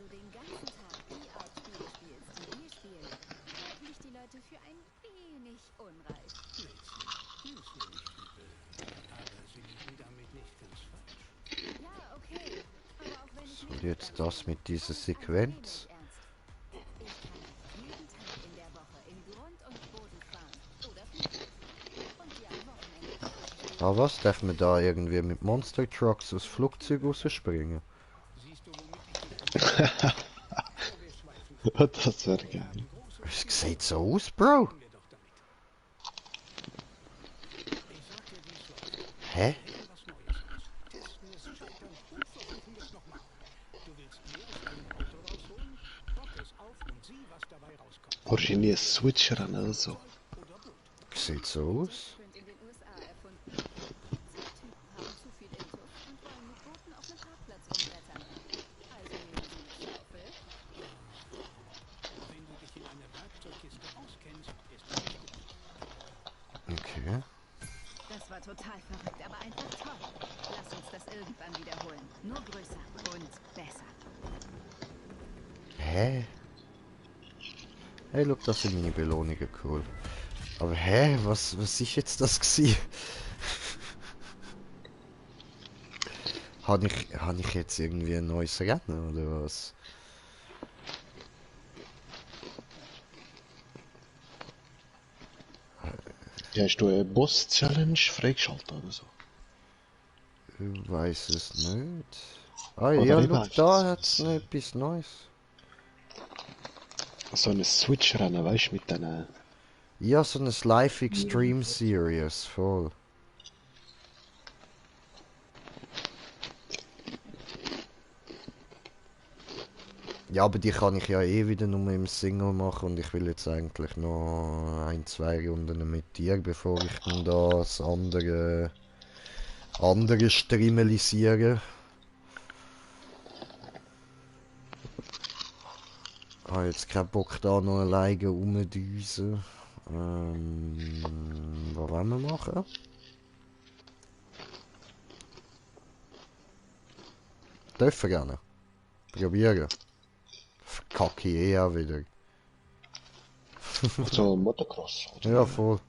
den ganzen Tag die Art Spiele spielst, die wir spielen, halten dich die Leute für ein wenig unreif. Aber Sie liegen damit nicht ganz falsch. Ja, okay. Aber auch wenn ich Und nicht jetzt das mit dieser Sequenz. Ich kann jeden Tag in der Woche in Grund und Boden fahren oder fliegen. Und dir am Wochenende. Aber was, darf man da irgendwie mit Monster Trucks aus Flugzeug rausspringen? Siehst du, womit ich dich wir schweifen Das wäre geil. Es sieht so aus, Bro. wir doch damit. Ich sag dir, wie es läuft. Hä? Was Neues aus. Testen es, scheitern und versuchen wir es nochmal. Du willst mehr aus einem Auto rausholen? Bock es auf und sieh, was dabei rauskommt. Wahrscheinlich ein Switch-Rennen oder so. Oder Boot. Sieht so aus. Sind in den USA erfunden. Zwei Typen haben zu viel Intus und wollen mit Booten auf einem Parkplatz rumbrettern. Also nehmen sie eine Schaufel. Wenn du dich in einer Werkzeugkiste auskennst, ist das gut. Okay. Das war total verrückt, aber einfach toll. Lass uns das irgendwann wiederholen. Nur größer und besser. Hä? Hey, look, das sind meine Belohnungen, cool. Aber hä, was ist jetzt das gewesen? Habe ich jetzt irgendwie ein neues Rennen oder was? Ja, hast du eine Boss-Challenge freigeschaltet oder so? Ich weiß es nicht. Ah Oder ja, ich look, weiß da es. hat's noch etwas Neues. So ein Switch-Rennen, weißt du, mit diesen... Ja, so ein Live Extreme Series, voll. Ja, aber die kann ich ja eh wieder nur im Single machen und ich will jetzt eigentlich noch ein, zwei Runden mit dir, bevor ich dann das andere andere strimmelisieren. Ah, jetzt keinen Bock da noch alleine rumdüsen. Was wollen wir machen? Dürfen gerne. Probieren. Verkacke ich eh auch wieder. So Motocross, oder? Ja, voll.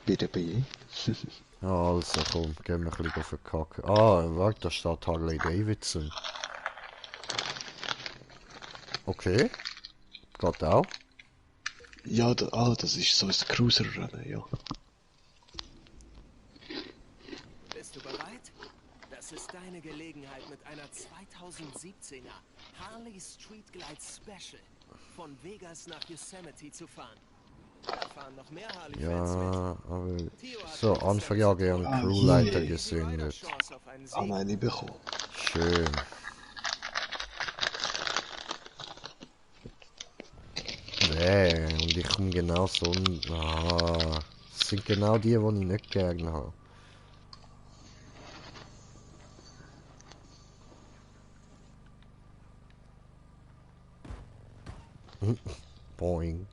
Bitte bei. Ja, also komm, gehen wir ein bisschen verkacken. Ah, warte, da steht Harley Davidson. Okay. Geht auch. Ja, das ist so ein Cruiser-Rennen, ja. Bist du bereit? Das ist deine Gelegenheit mit einer 2017er Harley Street Glide Special von Vegas nach Yosemite zu fahren. Da fahren noch mehr Harley-Fans mit. Ja, aber... Theo hat So, letzte Anfrage und Ah, Crewleiter je. gesündet. Chance auf einen Sieg. Ah nein, ich bekomme. Schön. Nee, und ich komme genau so... Ah, das sind genau die, die ich nicht gerne habe. Boing.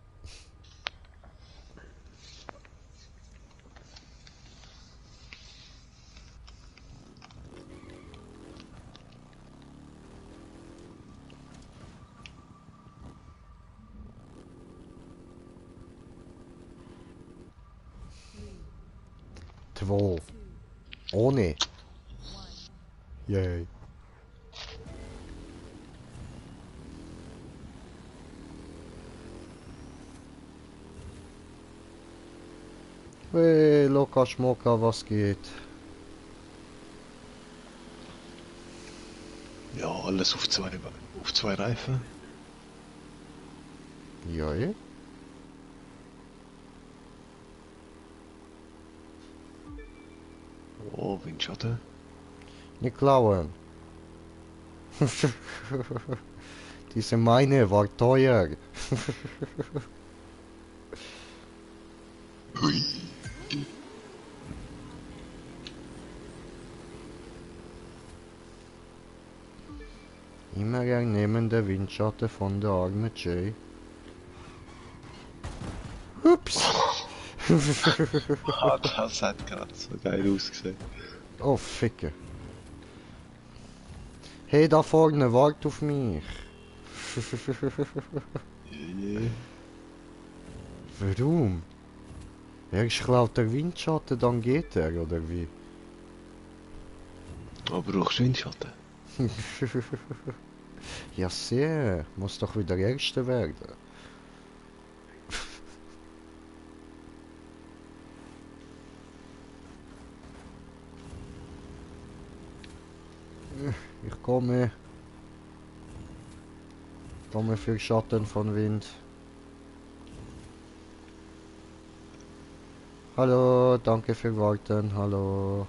Zwei. Ohne. Yay. Hey, Loka Schmoka, was geht? Ja, alles auf zwei Reifen. Ja, eh? Oh, Windschatten. Nicht klauen. Die sind meine, war teuer. Immer gern nehmen der Windschatten von der armen Jay. Ups. Das hat gerade so geil ausgesehen. Oh, Ficke. Hey, da vorne, wart auf mich. Je. Warum? Erst klaut der Windschatten, dann geht er, oder wie? Aber brauchst du Windschatten? Ja, sehr. Muss doch wieder Erster werden. Ich komme. Komme für Schatten von Wind. Hallo, danke für Warten. Hallo.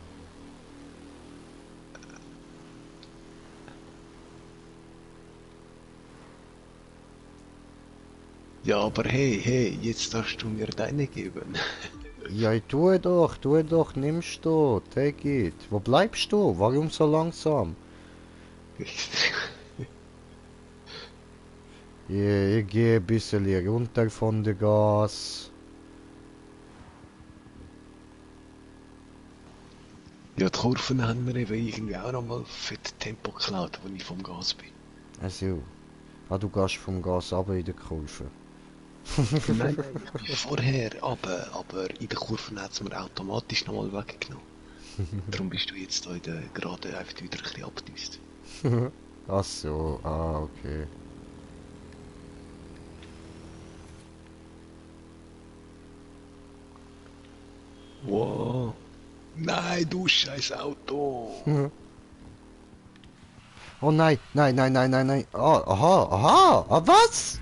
Ja, aber hey, jetzt darfst du mir deine geben. Ja, tue doch, nimmst du, take it. Wo bleibst du? Warum so langsam? Ja, ich gehe ein bisschen runter von der Gas. Ja, die Kurven haben mir eben irgendwie auch nochmal fett Tempo geklaut, als ich vom Gas bin. Also, du gehst vom Gas runter in der Kurve. Nein, ich bin vorher, aber in der Kurve hat es mir automatisch nochmal weggenommen. Darum bist du jetzt da in der Gerade einfach wieder ein bisschen abgedüst. Ach so, okay. Wow. Nein, du scheiß Auto. Oh nein. Ah, aha, was?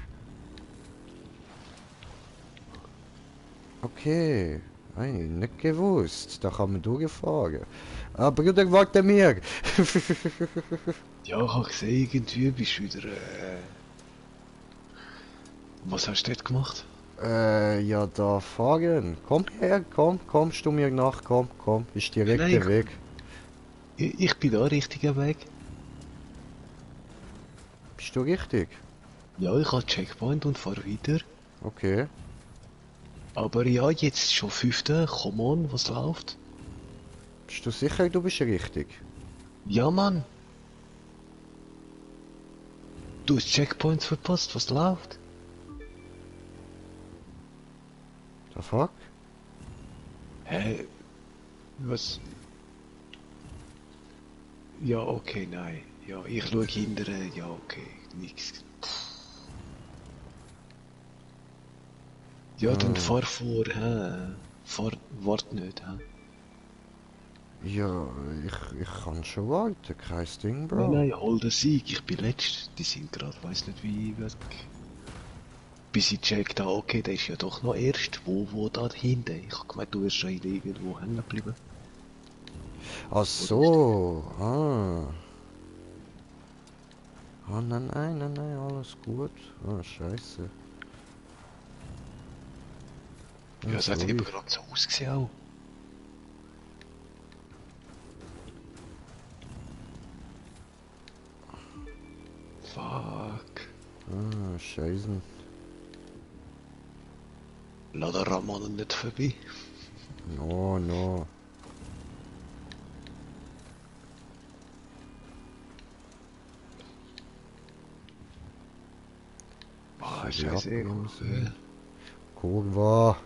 Okay, nicht gewusst, da kann man durchfahren. Bruder, warte mir. Ja, ich habe gesehen, irgendwie bist du wieder... Was hast du dort gemacht? Ja, da fahren. Komm her, kommst du mir nach, komm, ist direkt Nein, der Weg. ich bin da richtiger Weg. Bist du richtig? Ja, ich habe Checkpoint und fahr weiter. Okay. Aber ja, jetzt schon fünfte. Come on, was läuft? Bist du sicher, du bist richtig? Ja, Mann. Du hast Checkpoints verpasst, was läuft? The fuck? Hä? Was? Ja, okay, nein. Ja, ich schaue hinterher. Ja, okay, nix. Ja, dann fahr vor, hä? Fahr, wart nicht, hä? Ja, ich kann schon warten, kein Ding, Nein, Bro. nein, hol den Sieg, ich bin letzt. Die sind gerade, weiß nicht wie, weg. Bis ich checkt, okay, der ist ja doch noch erst. Wo da hinten? Ich hab gemeint, du wärst schon irgendwo hängen geblieben. Ach so, Ah, nein, alles gut. Ah, scheiße. Ja, Ja, es hat eben sorry. gerade so ausgesehen auch. Fuck. Ah, scheiße. Lass den Ramon nicht vorbei. No. Ah, Soll ich scheiße. abbremsen? Kurva.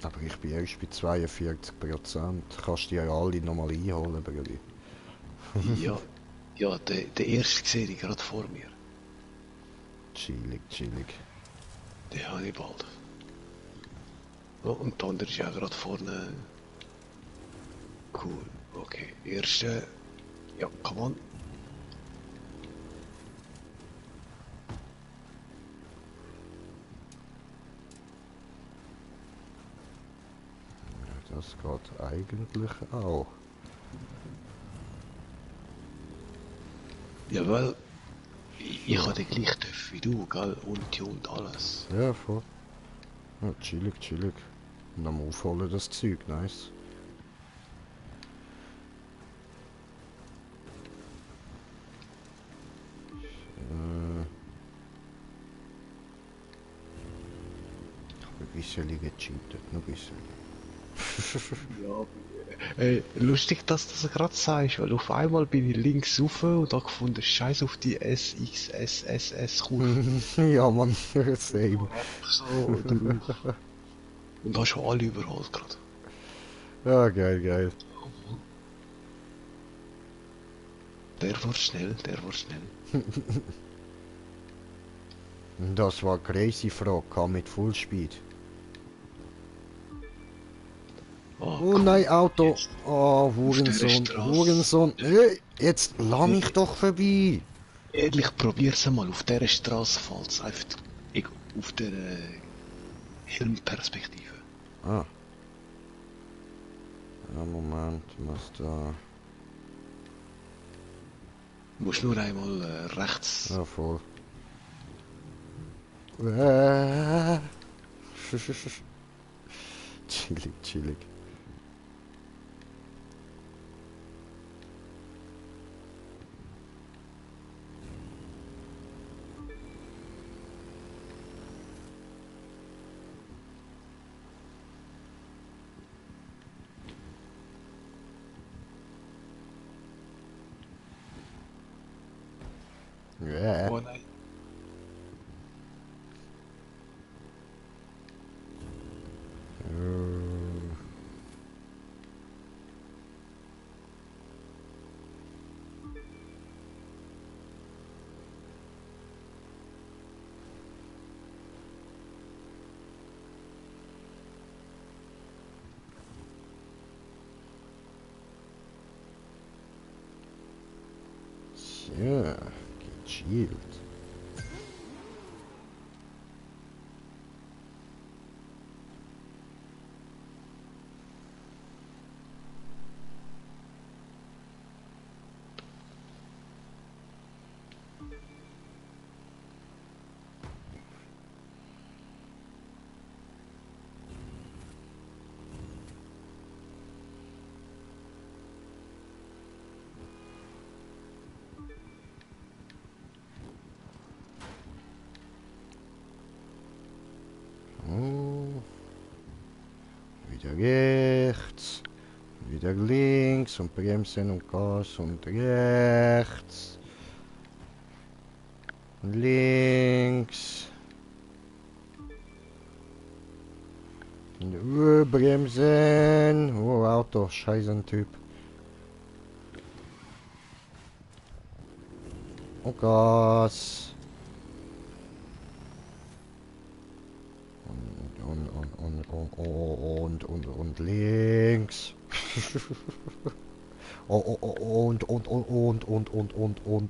Aber ich bin erst bei 42%. Kannst du die ja alle nochmal einholen, Brudi. Ja, ja, der erste sehe ich gerade vor mir. Chillig. Den habe ich bald. Oh, und der andere ist ja gerade vorne. Cool. Okay, erste. Ja, come on. Das geht eigentlich auch. Ja, weil ich habe den gleichen TÜV wie du, gell? Und alles. Ja, voll. Ja, chillig. Und am Aufholen das Zeug, nice. Ich habe ein bisschen gecheatet, nur ein bisschen. Ja. Lustig, dass du das gerade sagst, weil auf einmal bin ich links rauf und hab gefunden, scheiß auf die SXSSS-Kurve. Ja, Mann, same. So drauf. Und hast schon alle überholt gerade. Ja, geil. Der war schnell. Das war crazy Frage mit Fullspeed. Oh, Oh komm, nein, Auto. jetzt Oh, auf dieser Straße. Hurensohn. Hey, jetzt lass mich doch vorbei. Ehrlich, probier's einmal. Auf dieser Straße fällt's einfach auf der Helmperspektive. Ah. Ja, Moment, muss da... Du musst nur einmal rechts. Ja, voll. Chillig. Oh nein. Ja, gechillt. Oh. Wieder rechts. Wieder links und bremsen und Gas und rechts. Links. Bremsen. Oh, Auto, scheißen Typ. Und Gas. Und links.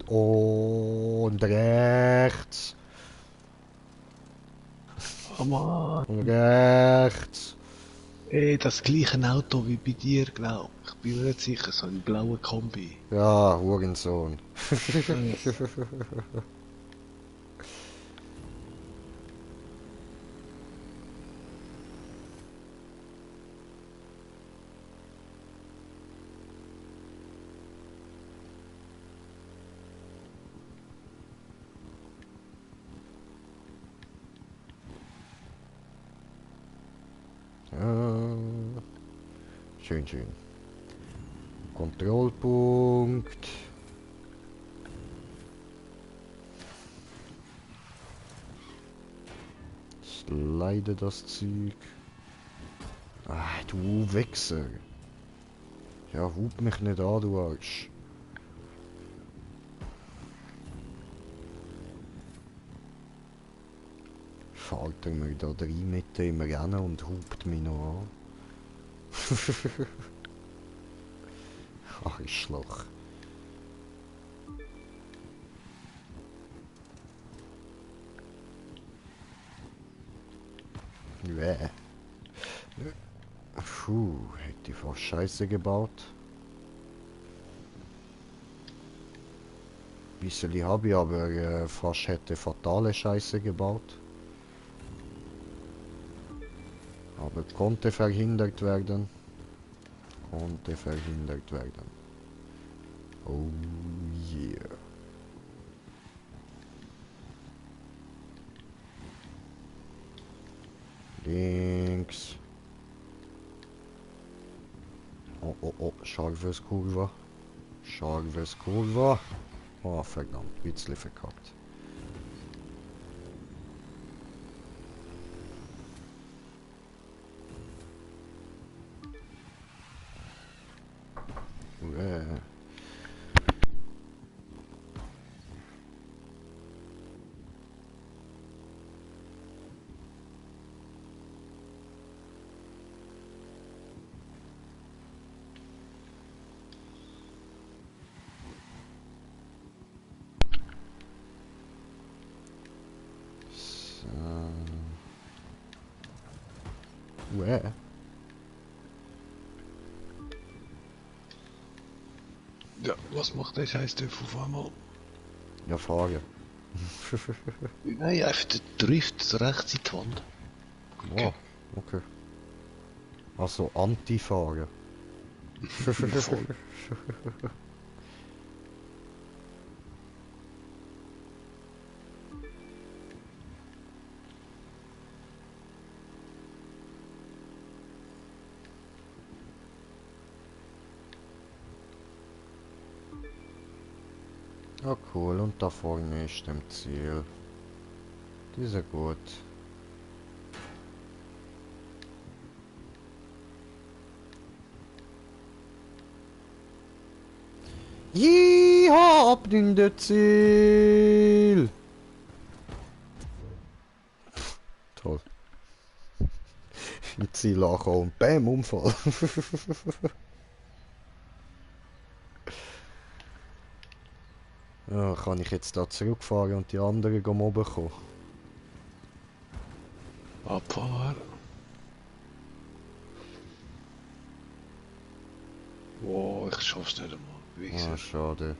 Und rechts. Oh Mann. Und rechts. Ey, das gleiche Auto wie bei dir, glaub. Ich bin mir nicht sicher, so ein blauer Kombi. Ja, Hurensohn. Ja, schön, schön. Kontrollpunkt. Slide das Zeug. Ah, du Wichser. Ja, hub mich nicht an, du Arsch. Fährt er mir da rein mitten im Rennen und hupt mich noch an. Arschloch. Bäh. Puh, hätte ich fast Scheiße gebaut. Bisseli habe ich aber fast hätte fatale Scheiße gebaut. Aber konnte verhindert werden. Konnte verhindert werden. Oh yeah. Links. Oh, oh, oh, scharfes Kurve. Scharfes Kurve. Oh, verdammt, Witzli verkackt. Yeah. Yeah. Ja, was macht der scheiß TÜV auf einmal? Ja, Frage. Nein, einfach der trifft rechts in die Wand. Wow, okay. Also Anti-Fahren. Voll. Ja, cool. Und da vorne ist dem Ziel. Die ist ja gut. Jiha, ab in das Ziel! Toll. Im Ziel ankommen und bam, Unfall. Ja, kann ich jetzt da zurückfahren und die anderen oben kommen? Abfahren. Wow, ich schaff's nicht einmal. Ah, Wichser. schade.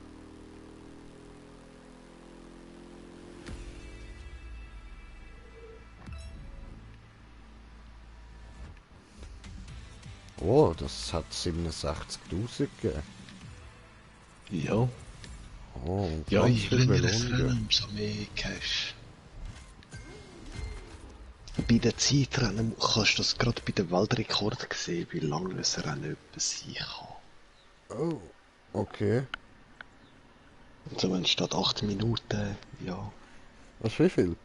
Oh, das hat 67.000 gegeben. Ja. Oh, und Ja, ganz je viel länger es Belohnungen. Rennen, umso mehr Cash. Bei den Zeitrennen kannst du das gerade bei dem Weltrekord sehen, wie lange ein Rennen etwa sein kann. Oh, okay. Also wenn statt 8 Minuten, ja. Was wie viel?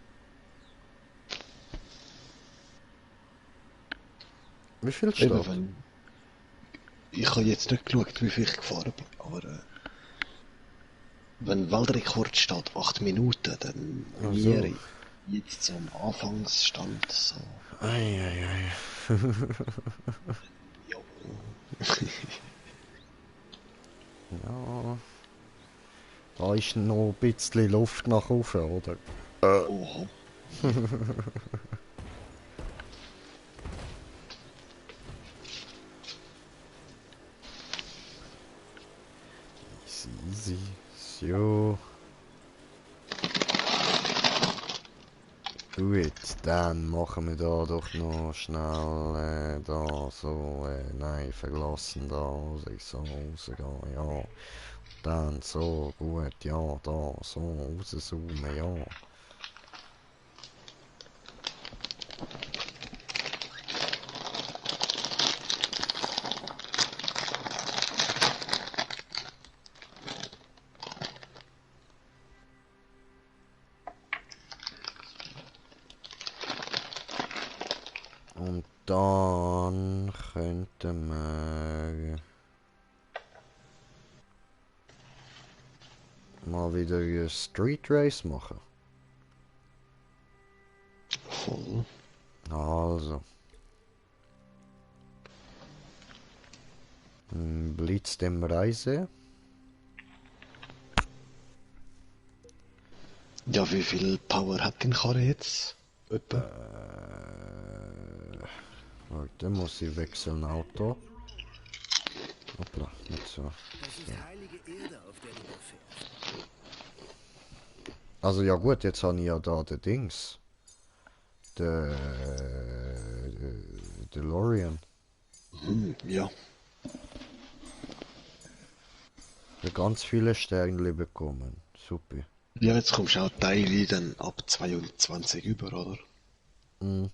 Wie viel Eben, steht? wenn... Ich habe jetzt nicht geschaut, wie viel ich gefahren bin, aber wenn Weltrekord steht 8 Minuten, dann Ach wir so. jetzt so am Anfangsstand so, Eieiei. ja. Ja, da ist noch ein bisschen Luft nach oben, oder? Oha. Easy, easy. So. Gut, dann machen wir da doch noch schnell da so, nein, verlassen da, ich so rausgehen, ja. Dann so, gut, ja, da, so, rauszoomen, ja. Und dann könnten wir mal wieder eine Street Race machen. Voll. Also. Blitz dem Reise. Ja, wie viel Power hat die Karre jetzt? Etwa? Warte, muss ich wechseln Auto. Hoppla, nicht so. Es ist heilige Erde, auf der du da fährst. Also ja gut, jetzt habe ich ja da den Dings. Der DeLorean. Ja. Der ganz viele Sterne bekommen. Super. Ja, jetzt kommst du auch Teile dann ab 22 über, oder? Mm.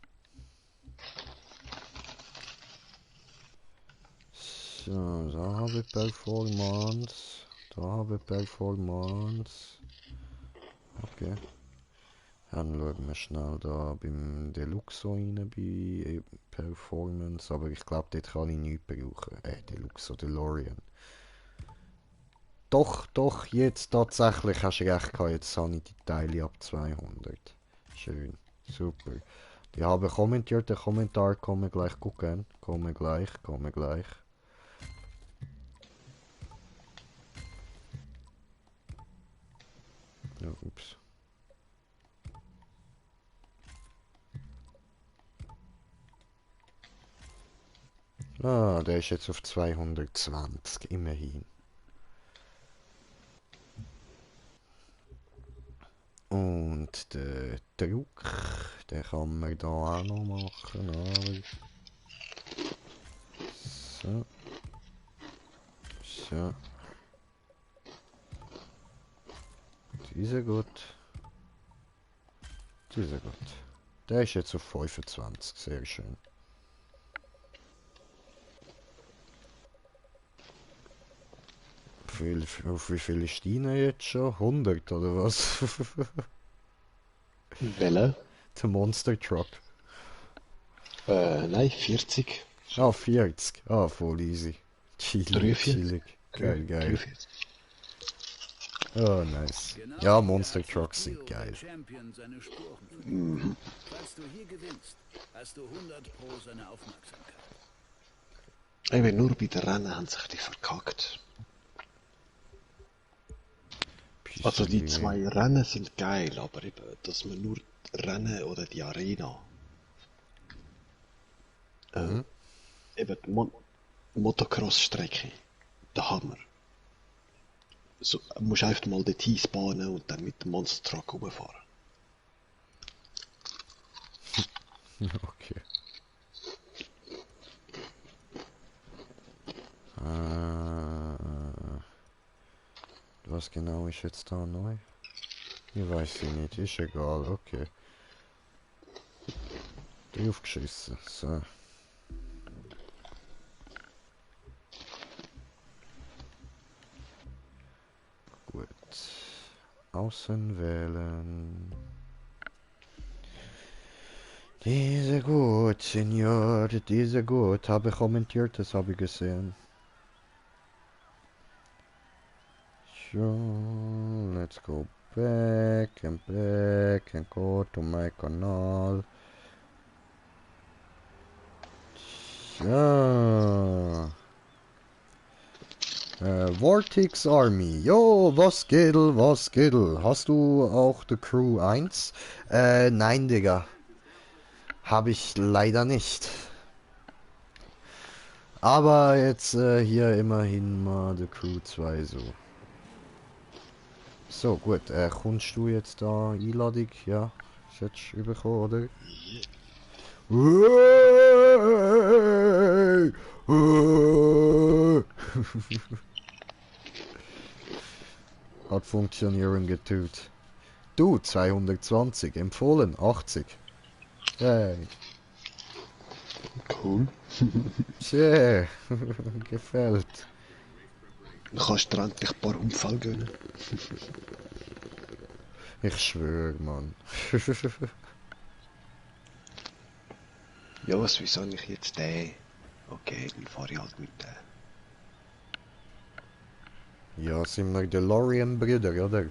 So, da habe ich Performance. Da habe ich Performance. Okay. Dann schauen wir schnell da beim Deluxe rein bei Performance. Aber ich glaube, dort kann ich nichts brauchen. Deluxe oder DeLorean. Doch, doch, jetzt tatsächlich hast du recht gehabt. Jetzt habe ich die Teile ab 200. Schön, super. Die haben kommentiert, den Kommentar kommen gleich gucken. Kommen gleich, kommen gleich. Ja, ups. Ah, der ist jetzt auf 220, immerhin. Und der Druck, den kann man da auch noch machen, aber... So. So. Dieser gut. Dieser gut. Der ist jetzt auf 25, sehr schön. Auf wie viel ist deine jetzt schon? 100 oder was? Welle? Der Monster Truck. Nein, 40. Ah, 40. Ah, voll easy. Chillig, 43. chillig. Geil, geil. 43. Oh, nice. Genau Ja, hier Monster hat sich Trucks Leo, sind der geil. Champion, seine Sporen verdient. Falls du hier gewinnst, hast du 100 pro seine Aufmerksamkeit. Eben nur bei den Rennen haben sich die verkackt. Also die zwei Rennen sind geil, aber eben, dass man nur Rennen oder die Arena. Eben die Motocross-Strecke. Der Hammer. So, musst einfach mal dort hinspawnen und dann mit dem Monster Truck rumfahren. Okay. Was genau ist jetzt da neu? Ich weiß ich nicht, ist egal, okay. Draufgeschissen, so. Gut. Außen wählen. Diese gut, Senior, diese gut. Habe kommentiert, das habe ich gesehen. So, let's go back and go to my Kanal. So. Vortex Army. Jo, was geht, was geht? Hast du auch die Crew 1? Nein, Digga. Habe ich leider nicht. Aber jetzt hier immerhin mal die Crew 2 so. So, gut. Kommst du jetzt da Einladung? Ja. Ist jetzt bekommen, oder? Hat funktionieren getut. Du, 220. Empfohlen, 80. Hey. Cool. Tja, gefällt. Dann kannst du dir endlich ein paar Unfälle gönnen. Ich schwöre, Mann. Ja, was, wieso habe ich jetzt den? Okay, dann fahre ich halt mit dem. Ja, sind wir die Lorien-Brüder, oder?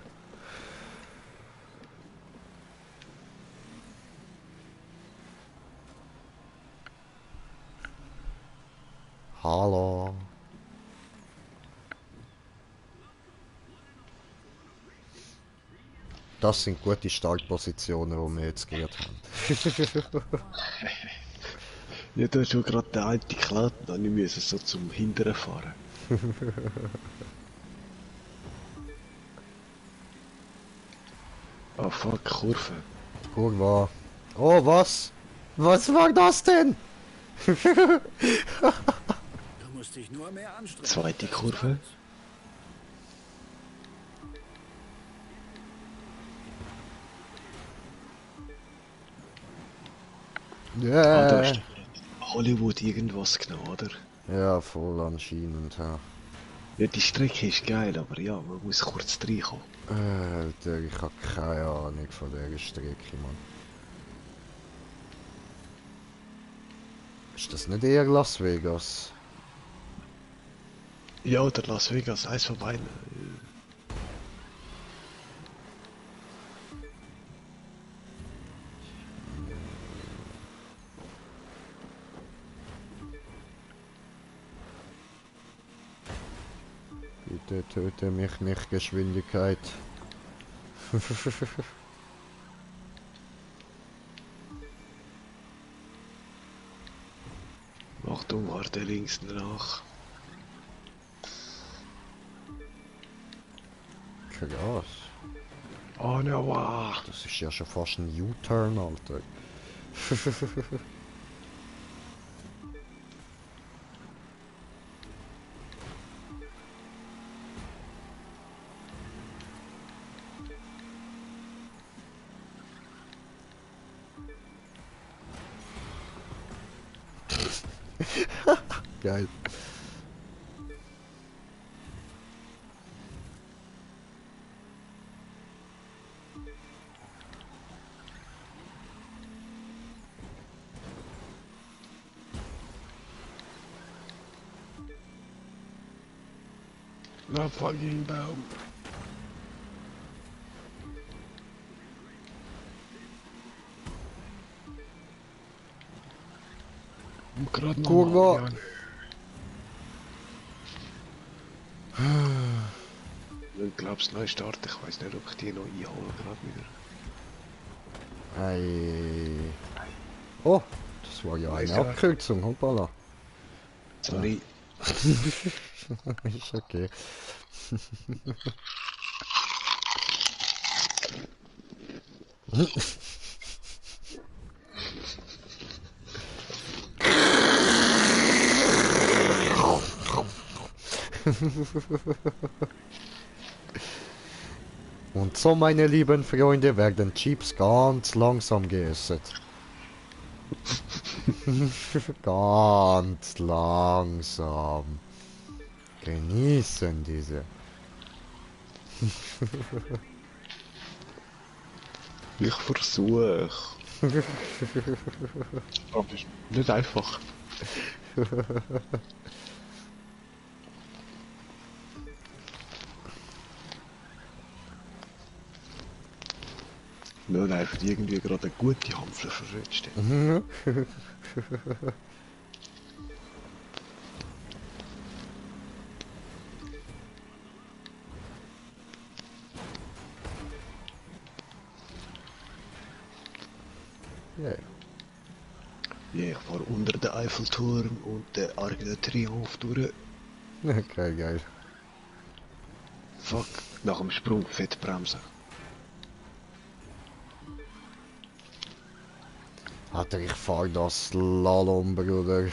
Hallo. Das sind gute Startpositionen, die wir jetzt gehört haben. Ja, du hast schon gerade den einen geklaut, dann müssen so zum Hinteren fahren. Oh fuck, Kurve. Kurva. Oh, was? Was war das denn? Du musst dich nur mehr anstrengen. Zweite Das ist Kurve. alles. Ah, da Ja. hast du Hollywood irgendwas genommen, oder? Ja, voll anscheinend, ja. Ja, die Strecke ist geil, aber ja, man muss kurz reinkommen. Alter, ich hab keine Ahnung von dieser Strecke, Mann. Ist das nicht eher Las Vegas? Ja, oder Las Vegas, eins von beiden. Bitte töte mich nicht, Geschwindigkeit. Achtung, warte links nach. Krass. Oh no, wow. Das ist ja schon fast ein U-Turn, Alter. Geil. Na fucking Baum. Gerade noch Kurva. mal, ich glaub's Neustart, ich weiß nicht, ob ich die noch einhole gerade wieder. Ei. Oh, das war ja eine Abkürzung, hoppala. Sorry. Ist okay. Und so, meine lieben Freunde, werden Chips ganz langsam gegessen. Ganz langsam. Genießen diese. Ich versuche. Aber das ist nicht einfach. Nur einfach irgendwie gerade eine gute Hampfle verrutscht. Ja. Ja, ich fahre unter den Eiffelturm und den Arc de Triomphe durch. Okay, geil. Fuck, nach dem Sprung fett bremsen. Alter, ich fahr das Slalom, Bruder.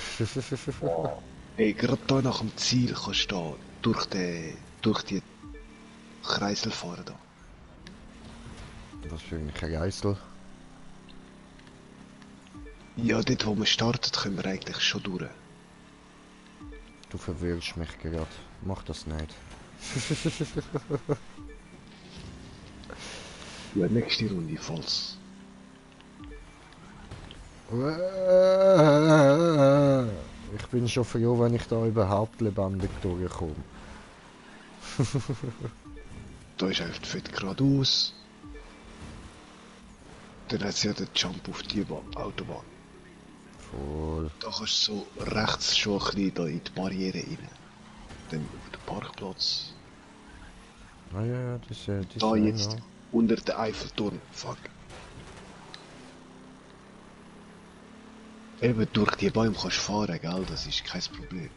Ey, gerade da nach dem Ziel kannst du da durch die Kreisel fahren da. Was für ein Kreisel. Ja, dort wo wir starten, können wir eigentlich schon durch. Du verwirrst mich gerade. Mach das nicht. Ja, nächste Runde, falls. Ich bin schon froh, wenn ich da überhaupt lebendig durchkomme. Da ist einfach fett geradeaus. Dann hat es ja den Jump auf die Autobahn. Voll. Da kannst du so rechts schon ein bisschen da in die Barriere rein. Dann auf den Parkplatz. Ah ja, diese Da jetzt ja. unter den Eiffelturm. Fuck. Eben durch die Bäume kannst du fahren, gell? Das ist kein Problem.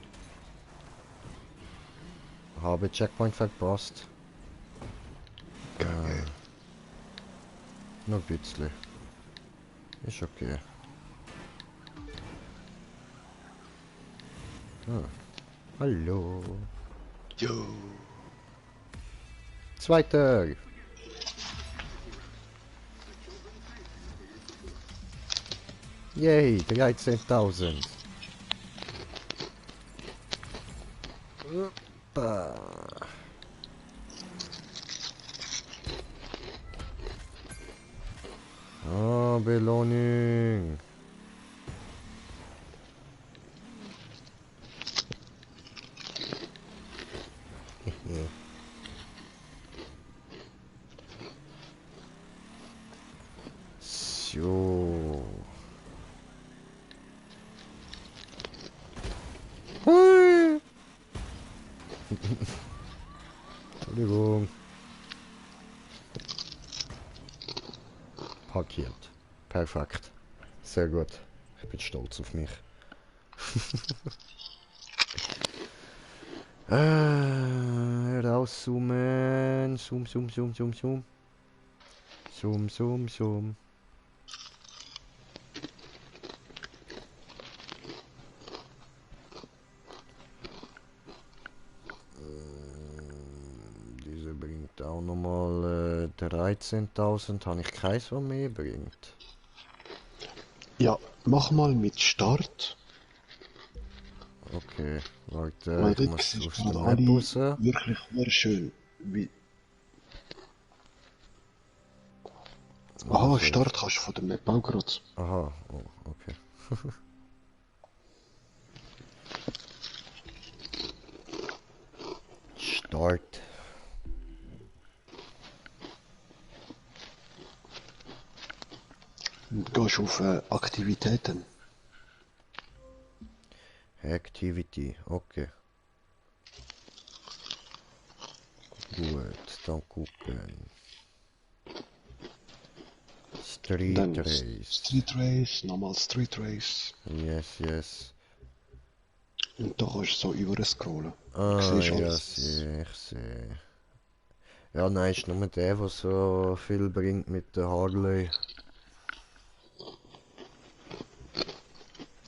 Habe Checkpoint verpasst. Geil. Nur ein bisschen. Ist okay. Ah. Hallo. Jo. Zweiter. Yay, 13.000. Hoppa. Ah, Belohnung. So. Hui. Entschuldigung. Parkiert. Perfekt. Sehr gut. Ich bin stolz auf mich. Rauszoomen. Zoom, zoom, zoom, zoom, zoom. Zoom, zoom, zoom. Diese bringt auch nochmal 13.000. Habe ich keins, was mehr bringt. Ja, mach mal mit Start. Okay, warte, Weil ich dort muss siehst aus du der gerade Map alle raus. wirklich wunderschön. Wie... Aha, Also, Start kannst du von der Map auch gerade. aha, oh, okay. Start. Und gehst auf Aktivitäten. Activity, okay. Gut, dann gucken. Street Dann Race. Street Race, nochmal Street Race. Yes, yes. Und da kannst du so über scrollen. Ah, Siehst ja, alles. ich sehe. Ja, nein, ist nur der, der so viel bringt mit der Harley.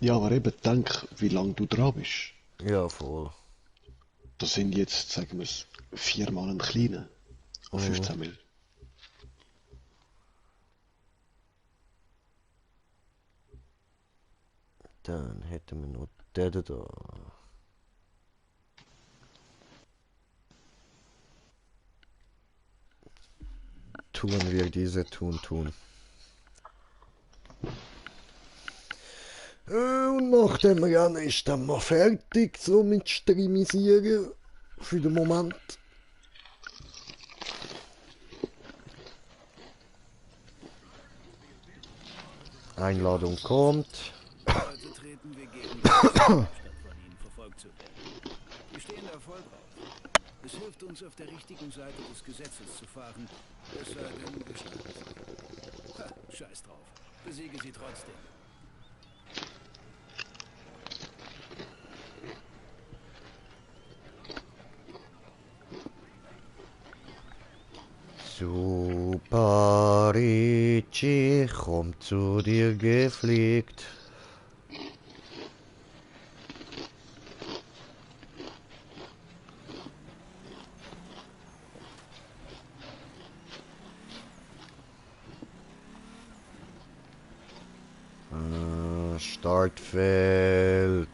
Ja, aber eben denk, wie lange du dran bist. Ja, voll. Das sind jetzt, sagen wir es, 4-mal ein kleiner. Auf 15 Mil. Dann hätten wir noch den da. Tun wir diese tun. Und nach dem Rennen ist dann mal fertig, so mit Streamisieren. Für den Moment. Einladung kommt. Heute treten wir gegen die statt von ihnen verfolgt zu werden. Wir stehen da voll drauf. Es hilft uns, auf der richtigen Seite des Gesetzes zu fahren. Es sei denn, wir schlagen sie. Ha, scheiß drauf. Besiege sie trotzdem. Super Ricci kommt zu dir gefliegt. Startfeld.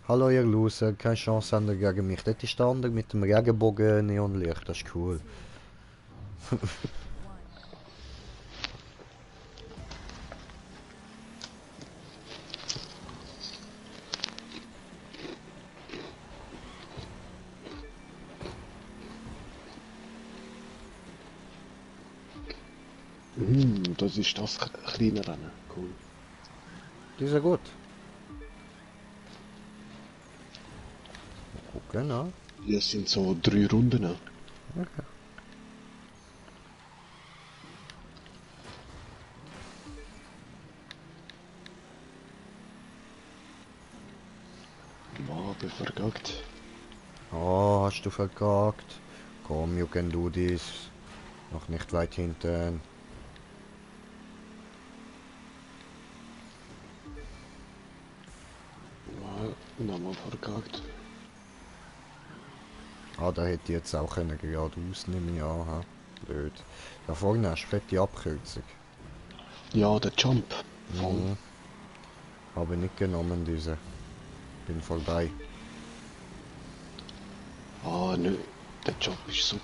Hallo ihr Loser, keine Chance haben gegen mich. Das ist der andere mit dem Regenbogen Neonlicht, das ist cool. Das ist das kleine Rennen. Cool. Die ist ja gut. Gucken, ne? Das sind so 3 Runden. Okay. Wabe vergagt. Oh, hast du verkackt? Komm, you can do this. Noch nicht weit hinten. Nochmal vergagt. Ah, da hätte ich jetzt auch können geradeaus nehmen, ja, ha. Blöd. Da vorne hast du fette Abkürzung. Ja, der Jump. Voll. Mhm. Habe nicht genommen, diese. Bin vorbei. Ah, nö. Der Jump ist super.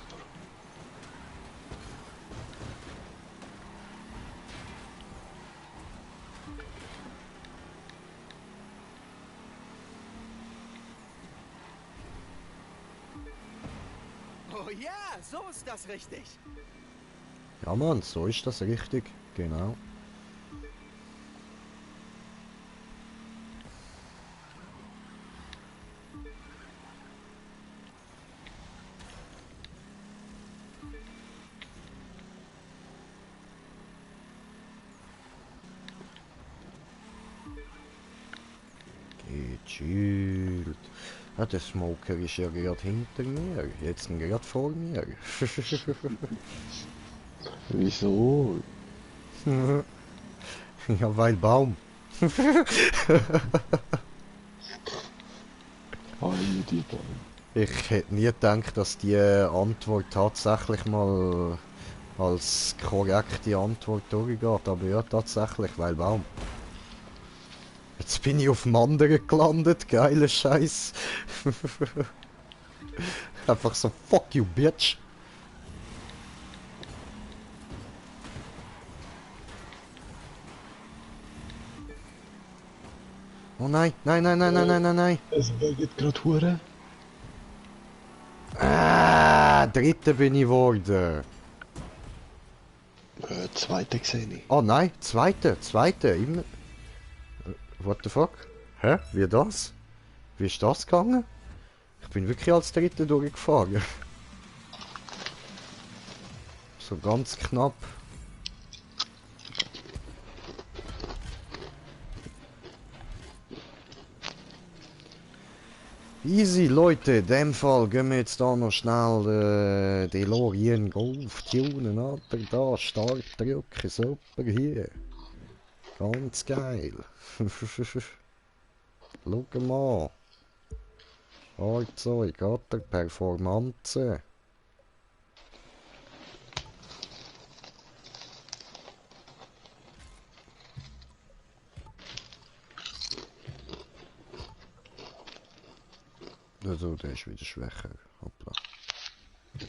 Oh ja, so ist das richtig. Ja, Mann, so ist das richtig. Genau. Gechillt. Ah, der Smoker ist ja gerade hinter mir. Jetzt gerade vor mir. Wieso? Ja, weil Baum. Alle die Bäume. Ich hätte nie gedacht, dass die Antwort tatsächlich mal als korrekte Antwort durchgeht. Aber ja, tatsächlich, weil Baum. Jetzt bin ich auf dem anderen gelandet, geiler Scheiß. Einfach so, fuck you, bitch. Oh nein, nein. Es geht gerade Hure. Ah, dritter bin ich geworden. Zweite gesehen ich. Oh nein, zweiter. Immer. What the fuck? Hä? Wie das? Wie ist das gegangen? Ich bin wirklich als dritter durchgefahren. So ganz knapp. Easy, Leute, in dem Fall gehen wir jetzt da noch schnell DeLorean Golf tunen, Alter. Da, Start drücken, super hier. Ganz geil. Schau mal. Fahrzeug, oder? Performance. Also, der ist wieder schwächer. Hoppla.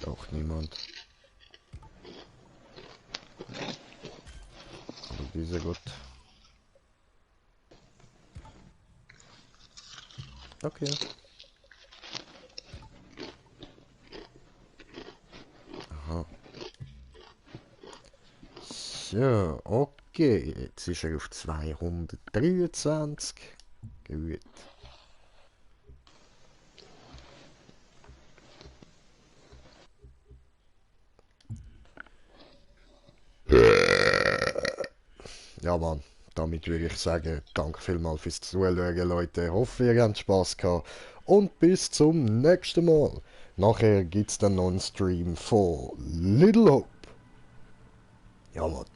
Auch niemand. Aber dieser gut. Okay. Aha. So, okay. Jetzt ist er auf 223. Gut. Ja, Mann. Damit würde ich sagen, danke vielmals fürs Zuschauen, Leute. Ich hoffe, ihr habt Spaß gehabt. Und bis zum nächsten Mal. Nachher gibt es dann noch einen Stream von Little Hope. Ja, Mann.